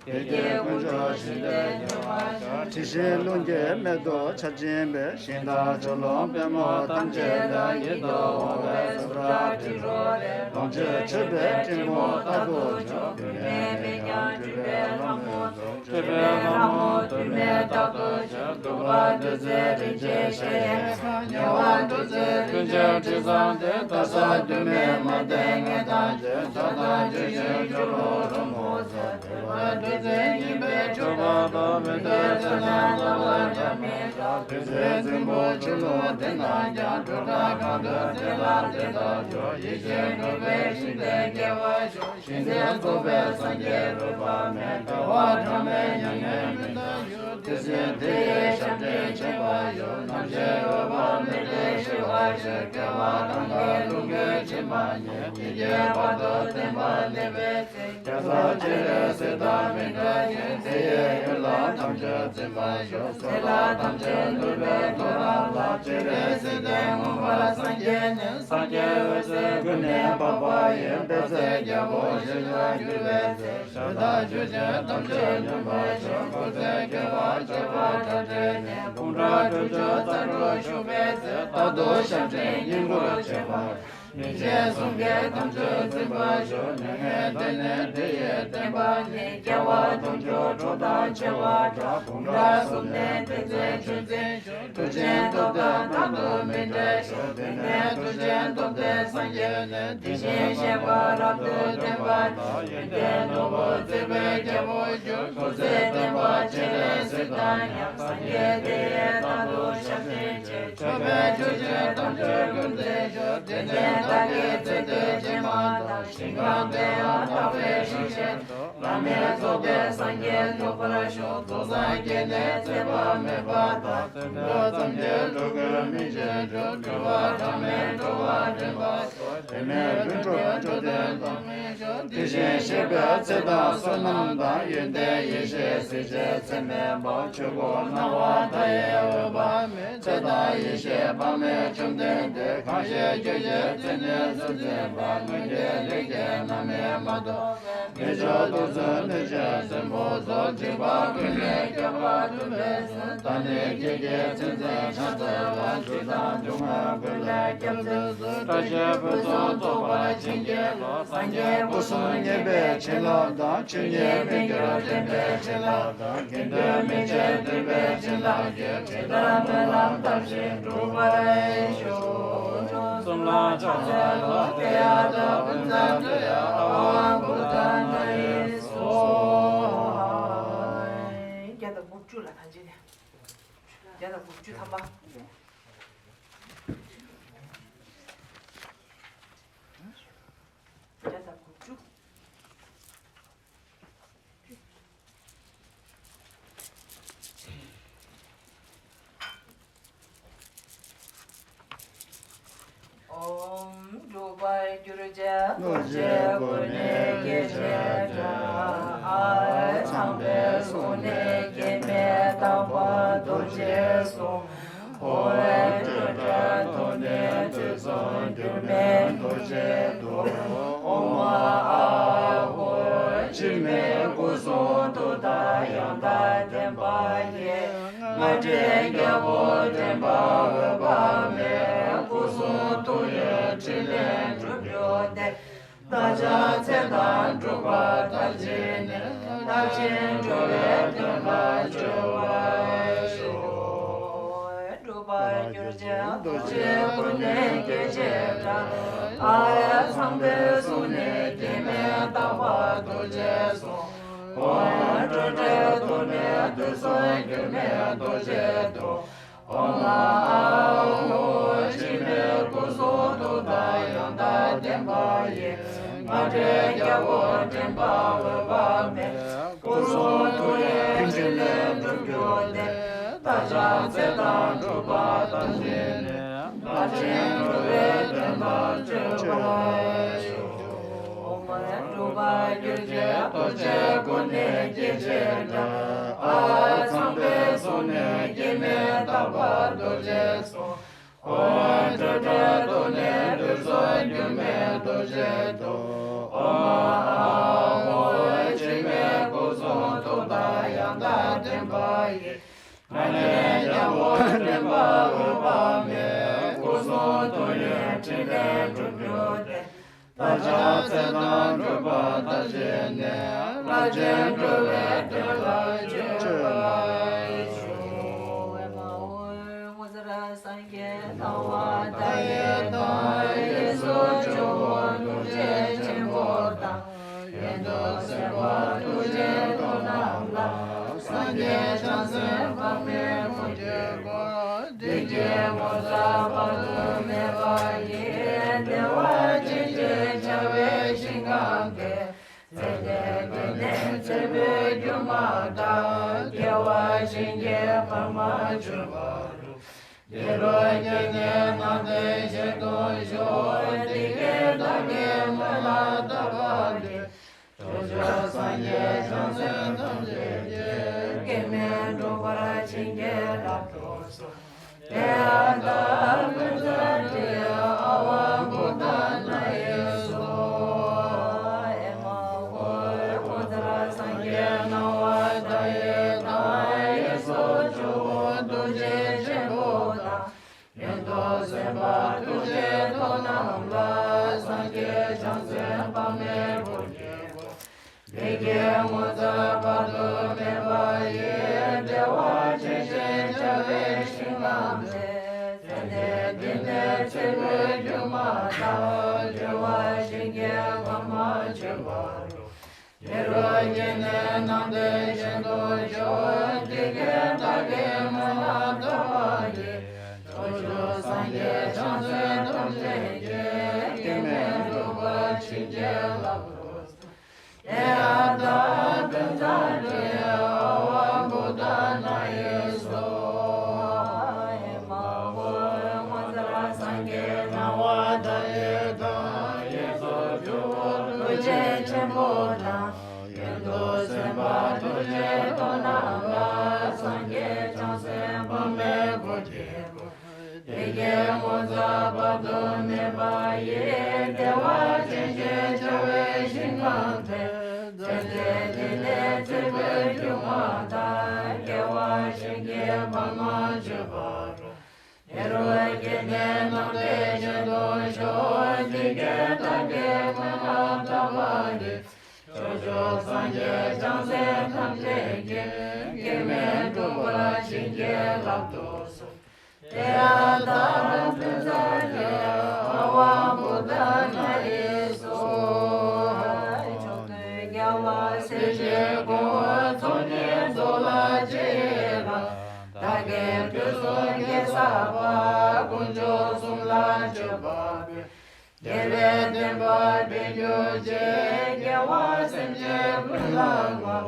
བདེ་སྐྱིད་ཀུན་འབྱུང་ཞིང་དེར་སྐྱེ་བར་ཤོག། དྲི་ཞིམ་རླུང་གི་མེ་ཏོག་ཆར་སྦྱིན་པས། ཞིང་དང་ཆུ་ཀླུང་པདྨོ་ཐམས་ཅད་ལ། ཡིད་དུ་འོང་བའི་སུམ་རྟགས་དྲི་རོ་རེག། ལོངས་སྤྱོད་མཆོད་པའི་སྤྲིན་ཕུང་རྟག་ཏུ་འབྱུང་། བུད་མེད་མི་ཉམས་སྤྲུལ་པའི་ལྷ་མོ་མཛོད། སྤྲུལ་པའི་ལྷ་མོ་དུ་མས་རྟག་ཏུ་བྱོན། གདུག་པ་འདུལ་མཛད་རིན་ཆེན་ཞལ་གྱི་ཉེ་བར་འདུ་མཛད་རིན་ཆེན་དྲི་བཟང་ལྡན། དག་ས་འདུས་མའི་མ་ལྡན་ངན་དང་བཅས། མཆོག་དང་ཇི་བཞིན་ཇོ་བོ་རིན་པོ་ཆེ། འདུལ་བ་འདུལ་མཛད་སྙིང་པོའི་སྤྲུལ་པ་དང་། མི་འདོད་ཚེ་ན་ལྟ་བ་འདྲ་མི་འདྲ། བདུད་རྩིའི་རྫིང་བུ་ཆུ་ཀླུང་དེ་རྣམས་ཀྱང་། འགྲོ་དྲག་གང་འདུལ་དེ་ལ་དེ་ལྟར་འགྲོ། ཡེ་ཤེས་གྲུབ་པའི་ཞིང་དེར་སྐྱེ་བར་ཤོག། ཞིང་དེར་རྫོགས་པའི་སངས་རྒྱས་རོལ་པ་མེད། དགའ་བ་གྲངས་མེད་མྱ་ངན་མི་འདའ་ཞིང་། དེ་བཞིན་དེ་ཡི་ཞབས་འདྲེན་བྱེད་པར་ཤོག། རྣམ་ཤེས་འོད་དཔག་མེད་དེ་ཞི་བར་ཤོག། སྐྱེ་བ་གང་གི་ལུས་འགུལ་ཕྱིར་མ་ལྡང་། ཡིན་གྱི་བར་དུ་བརྟན་པར་གནས་པའི་ཚེ། རྒྱ་མཚོ་སྤྱན་རས་གཟིགས་དང་མི་འབྲལ་ཞིང་། དེ་ཡི་ཡུལ་ལ་ཐམས་ཅད་འཛིན་པར་ཤོག། ཚེ་ལ་ཐམས་ཅད་འདུལ་བའི་ཐོ་རངས་ལ། སྤྱན་རས་གཟིགས་དེ་མངོན་པར་སངས་རྒྱས་ནས། སངས་རྒྱས་འོད་ཟེར་ཀུན་ནས་འབར་བ་ཡི། པད་ཚལ་རྒྱལ་པོ་ཞིང་ལ་གྱུར་པའི་ཚེ། ཆོས་དང་ཆོས་ཅན་ཐམས་ཅད་ཉམས་པར་ཤོག། འཁོར་ཚེ་བསྐལ་པ་བརྒྱ་པ་ཁྲག་ཁྲིག་ནས། དགུང་གྲངས་དྲུག་ཅུ་རྩ་དྲུག་བཞུགས་པའི་ཚེ། རྟག་ཏུ་ཞབས་འདྲེན་བསྙེན་བཀུར་བྱེད་པར། མི་མཇེད་གསུམ་གྱི་དམ་ཆོས་འཛིན་པར་ཤོག། མྱ་ངན་འདས་ནས་དེ་ཡི་བསྟན་པ་ནི། སྐྱེ་བ་དུང་ཕྱུར་གྲོགས་དང་བྱེ་བ་འདྲ། དགུང་གྲངས་གསུམ་ནས་ཏིང་འཛིན་ཆོས་འཛིན་ཤོག། མཐུ་ཆེན་སྟོབས་ལྡན་རྟག་ཏུ་མི་འབྲལ་ཤོག། དེ་ནས་མཐུ་ཆེན་སྟོབས་ལྡན་སངས་རྒྱས་ནས། དེ་བཞིན་གཤེགས་པ་རབ་ཏུ་བརྟན་པ་དང་། ཡོན་ཏན་ནོར་བུ་བརྩེགས་པའི་རྒྱལ་པོར་གྱུར། འཁོར་ཚེ་བསྟན་པ་སྤྱན་རས་གཟིགས་དང་མཉམ། སངས་རྒྱས་དེ་ཡི་རྟག་ཏུ་ཞབས་འདྲེན་བྱེད། མཆོད་པའི་ཆུ་ཆེན་ཐམས་ཅད་ཀུན་འཛིན་ཤོག། དེ་ནས་བདག་གི་ཚེ་འདིའི་ཕྱི་མ་དང་། ཞིང་ཁམས་དེ་ཡང་དག་པའི་ཞིང་ཆེན་དུ། བླ་མེད་རྫོགས་པའི་སངས་རྒྱས་ཐོབ་པར་ཤོག། རྫོགས་སངས་རྒྱས་ནས་ཚེ་དཔག་མེད་པ་དང་། སེམས་དཔའ་ཐམས་ཅད་འགྲོ་ཀུན་སྨིན་བྱེད་འགྲོ། འགྲོ་བ་གྲངས་མེད་འགྲོ་བ་འདྲེན་པར་ཤོག། དེ་ནས་ལྷུན་གྲུབ་མཆོག་ཐུན་ཐོབ་པར་ཤོག། དེ་བཞིན་གཤེགས་པའི་ཚེ་དང་བསོད་ནམས་དང་། ཡོན་ཏན་ཡེ་ཤེས་གཟི་བརྗིད་ཚད་མེད་པ། ཆོས་སྐུ་སྣང་བ་མཐའ་ཡས་འོད་དཔག་མེད། ཚེ་དང་ཡེ་ཤེས་དཔག་མེད་བཅོམ་ལྡན་འདས། གང་ཞིག་རྒྱུད་ཀྱི་མཚན་ཉིད་སུ་འཛིན་པ། སྔོན་གྱི་ལས་ཀྱིས་རྣམ་སྨིན་མ་ཐོབ་པའི། མི་མཆོག་ཏུ་བརྩོན་གནོད་སྦྱིན་སྲིན་པོ་སོགས། སྡིག་པ་ཀུན་ལས་སྐྱོབ་པར་འདོད་པའི་ཚེ། ད་ནི་ཁྱེད་ཀྱི་མཚན་འཛིན་ཕྱག་འཚལ་བ། སྡིག་དང་སྡུག་བསྔལ་ཀུན་ལས་སྐྱོབ་མཛད་སོ། བཀྲ་ཤིས་ཕུན་སུམ་ཚོགས་པར་བྱིན་གྱིས་རློབས། སངས་རྒྱས་སྐུ་གསུམ་བརྙེས་པའི་བྱིན་རླབས་དང་། ཆོས་ཉིད་མི་འགྱུར་བརྟན་པའི་བྱིན་རླབས་དང་། དགེ་འདུན་མི་ཕྱེད་འདུན་པའི་བྱིན་རླབས་ཀྱིས། ཇི་ལྟར་སྨོན་ལམ་བཏབ་བཞིན་འགྲུབ་པར་ཤོག། གསུམ་ལ་ཕྱག་འཚལ་ལོ། ཏདྱ་ཐཱ། ཨོཾ་ཏདྱ་ཐཱ། ཨ་ཧཾ་བུདྡྷཱ་ནཱ་ཡེ་སྭཱ་ཧཱ། བརྒྱ་དང་དགུ་བཅུ་ལ་ཐམས་ཅད་ནས། བརྒྱ་དང་དགུ་བཅུ་ཐམ་པ། བརྒྱ་དང་དགུ་བཅུ། ཨོཾ་འགྲུབ་པར་གྱུར་ཅིག། རྡོ་རྗེ་ཀུན་ནས་སྐྱེས་བྱེད་སྒྲ། ཨཱཿ་ཚངས་པའི་གསུང་ནི་སྐྱེ་མེད་རྟག་པ་རྡོ་རྗེའི་གསུང་། ཧོཿ་སྤྲོས་བྲལ་ཐོབ་ནས་དུས་གསུམ་འགྱུར་མེད་རྡོ་རྗེའི་མཐུ། ཨོཾ་ཨཱཿཧཱུྃ། འཆི་མེད་སྐུ་གསུང་ཐུགས་དང་ཡང་དག་ལྡན་པ་ཡི། རྔ་སྒྲའི་རྒྱལ་པོ་འདྲེན་པ་འོད་དཔག་མེད། སྐུ་གསུང་ཐུགས་ཡི་ཕྲིན་ལས་འགྲུབ་གྱུར་ཏེ། བདག་ཅག་ཚེ་དང་འགྲོ་བ་མཐར་ཕྱིན་ནས། མཐར་ཕྱིན་འགྲོ་བའི་དོན་ལ་སྤྱོད་པར་ཤོག། འགྲུབ་པར་གྱུར་ཅིག། རྡོ་རྗེ་ཀུན་ནས་སྐྱེས་བྱེད་སྒྲ། ཨཱཿ་ཚངས་པའི་གསུང་ནི་སྐྱེ་མེད་རྟག་པ་རྡོ་རྗེའི་གསུང་། ཧོཿ་སྤྲོས་བྲལ་ འགྱུར་མེད་རྡོ་རྗེ་སྟོབས། ཨོཾ་ཨཱཿཧཱུྃ། འཆི་མེད་སྐུ་གསུང་ཐུགས་དང་ཡང་དག་ལྡན་པ་ཡི། སྔགས་ཕྲེང་རྒྱལ་པོ་འདྲེན་པ་འོད་དཔག་མེད། སྐུ་གསུང་ཐུགས་ཡོན་ཕྲིན་ལས་འགྲུབ་གྱུར་ཏེ། བདག་ཅག་ཚེ་དང་སྒྲུབ་པ་དང་བཅས་ནས། ལྷ་ཆེན་འགྲོ་བའི་དོན་དང་བཅས་པར་ཤོག། ཨོཾ་སྒྲུབ་པ་རྒྱུད་ཀྱི་རྡོ་རྗེ་ཀུན་ནས་སྐྱེ་མཆེད་དགྲ། ཨཱཿ་ཚངས་པའི་གསུང་ནས་སྐྱེ་མེད་རྟག་པ་རྡོ་རྗེ་སོགས། ཨོཾ་སྤྲོས་བྲལ་གདོད་ནས་བདུད་རྩི་འགྱུར་མེད་རྡོ་རྗེ་སྟོབས། ཨོཾ་ཨཱཿཧཱུྃ། འཆི་མེད་སྐུ་གསུང་ཐུགས་དང་ཡང་དག་ལྡན་པ་ཡི། སྔགས་ཕྲེང་རྒྱལ་པོ་འདྲེན་པ་འོད་དཔག་མེད། སྐུ་གསུང་ཐུགས་ཡོན་ཕྲིན་ལས་འགྲུབ་གྱུར་ཏེ། བདག་ཅག་ཚེ་དང་སྒྲུབ་པ་དང་བཅས་ནས། ལྷ་ཆེན་འགྲོ་བའི་དོན་ལ་སྤྱོད་པར་ཤོག། ངོ་མཚར་སངས་རྒྱས་སྣང་བ་མཐའ་ཡས་དང་། གཡས་སུ་ཇོ་བོ་ཐུགས་རྗེ་ཆེན་པོ་དང་། གཡོན་དུ་སེམས་དཔའ་ཐུགས་རྗེའི་ཏོག་རྣམས་ལ། སངས་རྒྱས་བྱང་སེམས་དཔག་མེད་མུ་ཁྱུད་བསྐོར། བདེ་སྐྱིད་ངོ་མཚར་དཔག་ཏུ་མེད་པ་ཡི། བདེ་བ་ཅན་ཞེས་བྱ་བའི་ཞིང་ཁམས་དེར། ཚེ་འདས་དུས་ནས་ཚེ་འཕོས་སྒྱུ་མ་དང་། སྐྱེ་བ་གཞན་གྱིས་བར་མ་ཆོད་པ་རུ། དེ་རུ་སྐྱེས་ནས་སྣང་མཐའི་ཞལ་མཐོང་ཤོག། དེ་སྐད་བདག་གིས་སྨྲས་ལ་བདག་པོ་དེས། ཕྱོགས་བཅུའི་སངས་རྒྱས་བྱང་སེམས་ཐམས་ཅད་ཀྱིས། སྐྱེ་མེད་འགྲུབ་པར་བྱིན་གྱིས་བརླབ་ཏུ་གསོལ། དེ་ཡང་བདག་ཀུན་བཟང་འདྲེན་ཨ་ཝ་བུདྡྷ་ན་ཡེ་སྭཱ་ཧཱ། ཨེ་མ་ཧོ། ངོ་མཚར་སངས་རྒྱས་སྣང་བ་མཐའ་ཡས་དང་། གཡས་སུ་ཇོ་བོ་ཐུགས་རྗེ་ཆེན་པོ་དང་། གཡོན་དུ་སེམས་དཔའ་ཐུགས་རྗེའི་ཏོག་རྣམས་ལ། སངས་རྒྱས་བྱང་སེམས་དཔག་མེད་མུ་ཁྱུད་བསྐོར། བདེ་སྐྱིད་ངོ་མཚར་དཔག་ཏུ་མེད་པ་ཡི། བདེ་བ་ཅན་ཞེས་བྱ་བའི་ཞིང་ཁམས་དེར། ཚེ་འདས་དུས་ནས་ཚེ་འཕོས་སྒྱུ་མ་དང་། སྐྱེ་བ་གཞན་གྱིས་བར་མ་ཆོད་པ་རུ། དེ་རུ་སྐྱེས་ནས་སྣང་མཐའི་ཞལ་མཐོང་ཤོག། དེ་སྐད་བདག་གིས་སྨྲས་ལ་བདག་པོ་དེས། ཕྱོགས་བཅུའི་སངས་རྒྱས་བྱང་སེམས་ཐམས་ཅད་ཀྱིས། སྐྱེ་མེད་འགྲུབ་པར་བྱིན་གྱིས་བརླབ་ཏུ་གསོལ། དེ་ཡང་བདག་ཀུན་བཟང་འདྲེན་ཨ་ཝ་བུདྡྷ་ན་ཡེ་སྭཱ་ཧཱ། ཨེ་མ་ཧོ། ངོ་མཚར་སངས་རྒྱས་སྣང་བ་མཐའ་ཡས་དང་། གཡས་སུ་ཇོ་བོ་ཐུགས་རྗེ་ཆེན་པོ་དང་། གཡོན་དུ་སེམས་དཔའ་ཐུགས་རྗེའི་ཏོག་རྣམས་ལ། སངས་རྒྱས་བྱང་སེམས་དཔག་མེད་མུ་ཁྱུད་བསྐོར། བདེ་སྐྱིད་ངོ་མཚར་དཔག་ཏུ་མེད་པ་ཡི། བདེ་བ་ཅན་ཞེས་བྱ་བའི་ཞིང་ཁམས་དེར། ཚེ་འདས་དུས་ནས་ཚེ་འཕོས་སྒྱུ་མ་དང་། སྐྱེ་བ་གཞན་གྱིས་བར་མ་ཆོད་པ་རུ། དེ་རུ་སྐྱེས་ནས་སྣང་མཐའི་ཞལ་མཐོང་ཤོག། དེ་སྐད་བདག་གིས་སྨྲས་ལ་བདག་པོ་དེས། ཕྱོགས་བཅུའི་སངས་རྒྱས་བྱང་སེམས་ཐམས་ཅད་ཀྱིས། སྐྱེ་མེད་འགྲུབ་པར་བྱིན་གྱིས་བརླབ་ཏུ་གསོལ། དེ་ཡང་བདག་ཀུན་བཟང་འདྲེན་ཨ་ཝ་བུདྡྷ་ན་ཡེ་སྭཱ་ཧཱ། ཕྱོགས་བཅུའི་རྒྱལ་བ་སྲས་བཅས་ཀུན། ཚོགས་གཉིས་རྫོགས་ལ་རྗེས་ཡི་རང་། བདག་གིས་དུས་གསུམ་དགེ་བསགས་པ། དཀོན་མཆོག་གསུམ་ལ་མཆོད་པ་འབུལ། རྒྱལ་བའི་བསྟན་པ་སྤེལ་གྱུར་ཅིག། རྒྱལ་བ་སེམས་ཅན་ཀུན་ལ་བསྔོ།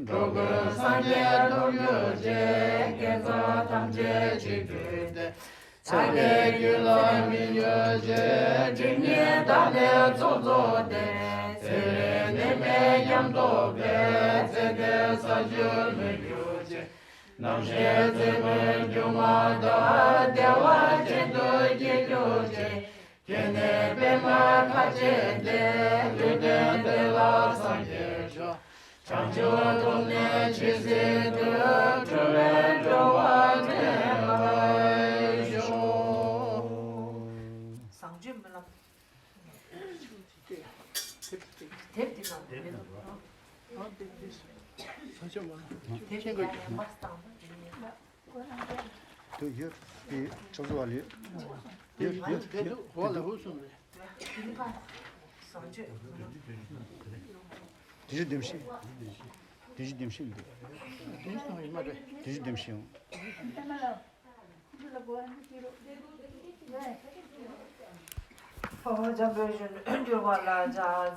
འགྲོ་ཀུན་སངས་རྒྱས་ཐོབ་གྱུར་ཅིག། དགེ་རྩ་ཐམས་ཅད་གཅིག་བསྒྲིལ་ཏེ། ཕྱག་འཚལ་རྒྱུད་ལ་སྨིན་གྱུར་ཅིག། སྒྲིབ་གཉིས་དག་ནས་ཚོགས་རྫོགས་ཏེ། ཚེ་རིང་ནད་མེད་ཉམས་རྟོགས་པའི། ཚེ་འདིར་ས་བཅུར་ལྷུན་གྱུར་ཅིག། རྣམ་ཤེས་རྩེ་མོའི་སྒྱུ་མ་དག། བདེ་བ་ཅན་དུ་སྐྱེ་གྱུར་ཅིག། སྐྱེས་ནས་པདྨ་ཁ་ཕྱེ་སྟེ། ལུས་རྟེན་དེ་ལ་སངས་རྒྱས་ཤོག། བྱང་ཆུབ་ཐོབ་ནས་ཇི་སྲིད་དུ། འཁྲུལ་བའི་འགྲོ་བ་འདྲེན་པར་ཤོག། བཟང་སྤྱོད་སྨོན་ལམ། དེབ་དེ་དེབ་དེ་ནང་དེབ་དེ་ས་ཆ་མ་དེབ་དེ་ཡང་ཡང་པ་སྟངས་དེ་ནས། དུ་ཡོད། དེ་ཕྱོགས་བཅུ་བ་ལས་ཡོད་ཡོད་ཡོད། དེ་འདུག་གོ་ལ་ཧུ་སོང་རེད། དེ་ཚོ་བདེམ་ཤེས། བདུན་ཅུ་དོན་བཞི་འདུག་བདུན་ཅུ་དོན་བཞི་ཡོང་། འཕགས་པ་འཇམ་དཔལ་གཞོན་ནུར་གྱུར་པ་ལ་ཕྱག་འཚལ་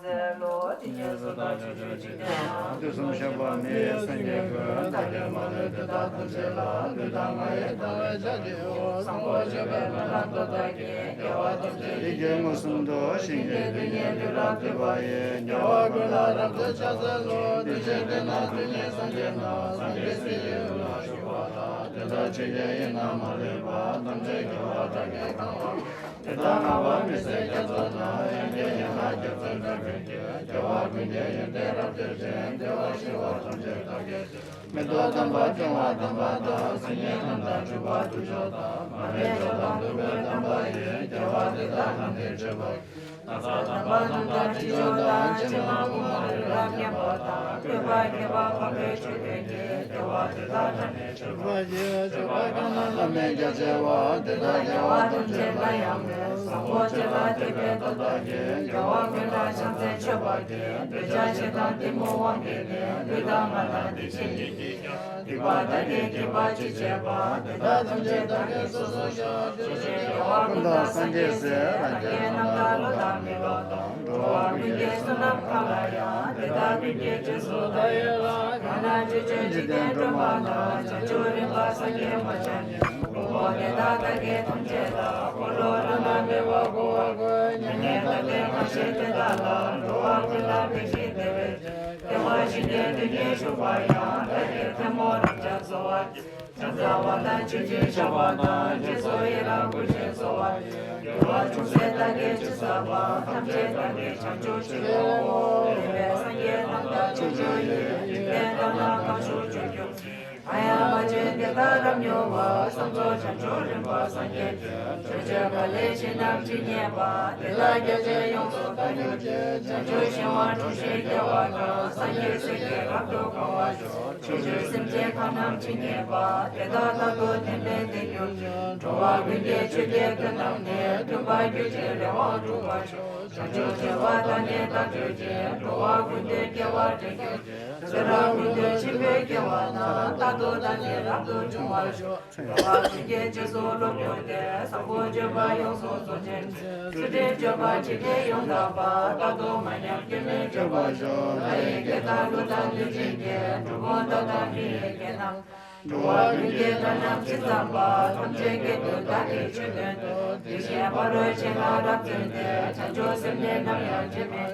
ལོ། དེ་ནས་སུ་དག་ཕྱོགས་བཅུའི་འཇིག་རྟེན་ན། དུས་གསུམ་གཤེགས་པ་མི་ཡི་སངས་རྒྱས་ཀུན། བདག་གིས་མ་ལུས་དེ་དག་ཐམས་ཅད་ལ། ལུས་དང་ངག་ཡིད་དང་བས་བྱས་ཏེ། བཟང་པོ་སྤྱོད་པའི་སྨོན་ལམ་སྟོབས་དག་གིས། དགེ་བ་ཐམས་ཅད་ཡིད་ཀྱིས་མངོན་སུམ་དུ། བཤེས་གཉེན་དེ་ཉིད་ལུས་ལ་བཏུད་པ་ཡིས། རྒྱལ་བ་ཀུན་ལ་རབ་ཏུ་ཕྱག་འཚལ་ལོ། དེ་ཕྱིར་དེ་ན་དུས་གཉིས་སངས་རྒྱས་རྣམས། སངས་རྒྱས་སྲས་ཀྱི་དབུས་ན་བཞུགས་པ་དང་། དེ་དག་ཇི་སྐད་ཡིན་ན་མ་ལུས་པ། ཐམས་ཅད་དགེ་བ་དག་གིས་གང་བ། དེ་དག་སྔགས་པ་མི་ཟད་རྒྱ་མཚོ་ན། ཡང་དགེ་ཡན་ལག་བརྒྱ་རྩ་དག་པའི་རྒྱུད། རྒྱལ་བ་ཀུན་གྱི་ཡོན་ཏན་རབ་སྤྱད་ཅིང་། བདེ་བར་གཤེགས་པ་ཐམས་ཅད་བདག་གིས་བསྟོད། མི་ལྡོག་དམ་པ་ལྟུང་བ་དམ་པ་དང་། སེམས་ཉིད་རྣམ་དག་འཁྲུལ་པ་དྲུག་སྦྱོང་དང་། མ་རྨོས་སྤྱོད་དང་སྡུག་པའི་དམ་པ་ཡིས། རྒྱལ་བ་དེ་དག་ལམ་འདིར་བྱོན་པ། ན་ཚ་དམ་པ་རྣམས་དང་ཅི་འབྱོར་དང་། ཕྱི་མ་དགུ་མ་རིགས་ལ་བརྙས་པ་དང་། བཀོད་པ་རྒྱས་པ་འཕགས་པའི་མཆོག་ཐུན་གྱིས། རྒྱལ་བ་དེ་དག་ལམ་ནས་བྱོན་པ་ཡི། སྤྱོད་པ་གང་ལ་བླ་མེད་རྒྱ་ཆེ་བ། དེ་དག་རྒྱལ་བ་ཐམས་ཅད་ལ་ཡང་མོས། བཟང་པོ་སྤྱོད་ལ་དད་པའི་སྟོབས་དག་གིས། རྒྱལ་བ་ཀུན་ལ་ཕྱག་འཚལ་མཆོད་པ་བགྱི། འདོད་ཆགས་ཞེ་སྡང་གཏི་མུག་དབང་གིས་ནི། ལུས་དང་ངག་དང་སྡིག་ཆེན་ཉིད་ཀྱིས་ཀྱང་། སྡིག་པ་དག་གིས་བགེགས་པ་ཅི་བྱེད་པ། དེ་དག་ཐམས་ཅད་བདག་གིས་སོ་སོར་བཤགས། ཕྱོགས་བཅུའི་རྒྱལ་བ་ཀུན་དང་སངས་རྒྱས་སྲས། རང་གི་རྣམ་ཐར་བློ་དང་མི་སློབ་དང་། འགྲོ་བ་ཀུན་གྱི་བསོད་ནམས་གང་ལ་ཡང་། དེ་དག་ཀུན་གྱི་རྗེས་སུ་བདག་ཡི་ལགས། ཡང་ན་ཕྱོགས་བཅུའི་འཇིག་རྟེན་སྒྲོན་མ་དང་། བྱང་ཆུབ་རིམ་པ་སངས་རྒྱས་མ་ཆ་ཉིད། དཀོན་མཆོག་དེ་དག་བདག་གིས་ཐམས་ཅད་བདག། འཁོར་ལོ་བླ་ན་མེད་པ་བསྐོར་བར་བསྐུལ། མྱ་ངན་འདའ་སྟོན་གང་བཞེད་དེ་དག་ལ། འགྲོ་བ་ཀུན་ལ་ཕན་ཞིང་བདེ་བའི་ཕྱིར། བདེ་བ་ཅན་གྱི་དོན་གཉེར་ཞུགས་པ་ཡང་། བདག་གིས་ཐལ་མོ་སྒྲ་བརྒྱ་གསོལ་བ། ཕྱག་འཚལ་བ་དང་ཆོས་འབྱུང་ཤར་བ་དང་། རྗེས་སུ་ཡི་རང་བསྐུལ་ཞིང་གསོལ་བ་ཡི། དགེ་བ་ཅུང་ཟད་བདག་གིས་ཅི་བསགས་པ། ཐམས་ཅད་བདག་གིས་བྱང་ཆུབ་ཕྱིར་བསྔོའོ། དེ་ནས་སངས་རྒྱས་རྣམས་དང་ཕྱོགས་བཅུ་ཡི། འཇིག་རྟེན་དག་ན་གང་བཞུགས་ཆོས་སྐྱོང་ཚུལ། གང་ཡང་མ་བྱོན་དེ་དག་རབ་མྱུར་བར། བསམ་རྫོགས་བྱང་ཆུབ་རིམ་པར་སངས་རྒྱས་ཏེ། ཕྱོགས་བཅུའི་བ་ལས་ཕྱིན་རྣམས་ཇི་སྙེད་པ། དེ་དག་རྒྱ་ཆེར་ཡོངས་སུ་བདག་གྱུར་ཅིག། བྱང་ཆུབ་ཤིང་དབང་དྲུག་བཞིར་སྐྱེ་བ་དང་། སངས་རྒྱས་སྲས་ཀྱིས་རབ་ཏུ་གང་བར་ཤོག། ཕྱོགས་བཅུའི་སེམས་ཅན་གང་རྣམས་ཇི་སྙེད་པ། དེ་དག་རྟག་ཏུ་བདེན་པས་བདེ་གྱུར་ཅིག། འགྲོ་བ་ཀུན་གྱི་ཆོས་དེ་ཀུན་རྣམས་ནི། མཐུན་པར་གྱུར་ཅིང་རེ་བ་འགྲུབ་པར་ཤོག། བྱང་ཆུབ་སྤྱོད་པ་དག་ནི་རྟག་གྱུར་ཅིག། འགྲོ་བ་ཀུན་ཏུ་སྐྱེ་བ་འདྲེན་གྱུར་ཅིག། ཚེ་རབས་ཀུན་ཏུ་ཆེན་པོའི་སྐྱེ་བ་རྣམས། རྟག་ཏུ་བདག་ནི་རབ་ཏུ་འབྱུང་བར་ཤོག། འགྲོ་བ་ཀུན་གྱི་རྗེས་སུ་སློབ་གྱུར་ཏེ། བཟང་པོ་སྤྱོད་པ་ཡོངས་སུ་རྫོགས་ཕྱིར་མཛོད། ཚུལ་ཁྲིམས་སྤྱོད་པ་ཇི་སྙེད་ཡང་དག་པ། རྟག་ཏུ་མ་ཉམས་སྐྱོན་མེད་སྤྱོད་པར་ཤོག། ལྷ་ཡི་སྐད་དང་ཀླུ་དང་གནོད་སྦྱིན་སྐད། འགྲོ་ཀུན་དག་དང་མི་ཡི་སྐད་རྣམས། འགྲོ་བ་ཀུན་གྱི་སྒྲ་རྣམས་ཇི་ཙམ་པ། ཐམས་ཅད་སྐད་དུ་བདག་གིས་ཆོས་སྟོན་ཏོ། དེ་བཞིན་ཕ་རོལ་ཕྱིན་ལ་རབ་བརྩོན་ཏེ། བྱང་ཆུབ་སེམས་ནི་ནམ་ཡང་བརྗེད་མེད།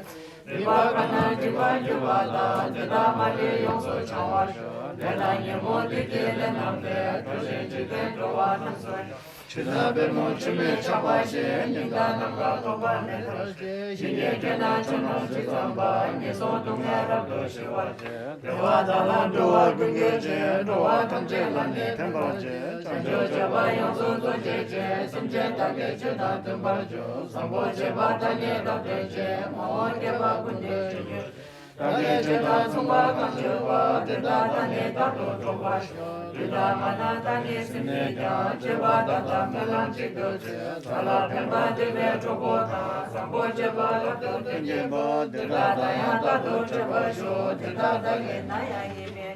སྡིག་པ་གང་རྣམས་སྒྲིབ་པར་གྱུར་པ་དག། དེ་དག་མ་ལུས་ཡོངས་སུ་བྱང་བར་ཤོག། ལས་དང་ཉོན་མོངས་བདུད་ཀྱི་ལས་རྣམས་ལས། གྲོལ་ཞིང་འཇིག་རྟེན་འགྲོ་བ་རྣམས་སུ། ཆོས་དང་པད་མོ་འཁྱུད་མེད་ཆགས་པ་ཞི། ཉམས་དང་རྣམ་དཀར་ཐོགས་པ་མེད་པར་སྐྱེ། ཞིང་གི་རྒྱུད་ན་ཆོས་རྣམས་ཇི་ཙམ་པ། ངན་སོང་སྡུག་བསྔལ་རབ་ཏུ་ཞི་བར་བྱེད། བདེ་བ་དག་ལ་འགྲོ་བ་ཀུན་འགོད་ཅིང་། འགྲོ་བ་ཐམས་ཅད་ལ་ནི་ཕན་པར་བྱེད། བྱང་ཆུབ་སྤྱོད་པ་ཡོངས་སུ་རྫོགས་བྱེད་ཅིང་། སེམས་ཅན་དག་གི་ཆོས་དང་མཐུན་པར་སྤྱོད། བཟང་པོ་སྤྱོད་པ་དག་ནི་རབ་ཏུ་སྤྱད། མ་འོངས་བསྐལ་པ་ཀུན་ཏུ་ཆོས་ཉིད། བདག་གི་ཆོས་དང་མཚུངས་པ་གང་གྱུར་པ། དེ་དག་དག་ནི་རྟག་ཏུ་གྲོགས་པར་ཤོག། ལུས་དང་ངག་དང་བདག་ནི་སེམས་ཉིད་ཀྱང་། སྤྱོད་པ་དག་དང་སྨོན་ལམ་གཅིག་ཏུ་བྱེད། བདག་ལ་ཕན་པ་འདོད་པའི་གྲོགས་པོ་དག། བཟང་པོ་སྤྱོད་པ་རབ་ཏུ་སྟོན་བྱེད་པ། དེ་དག་དང་ཡང་རྟག་ཏུ་འཕྲད་པར་ཤོག། དེ་དག་བདག་གིས་ནམ་ཡང་ཡིད་མི།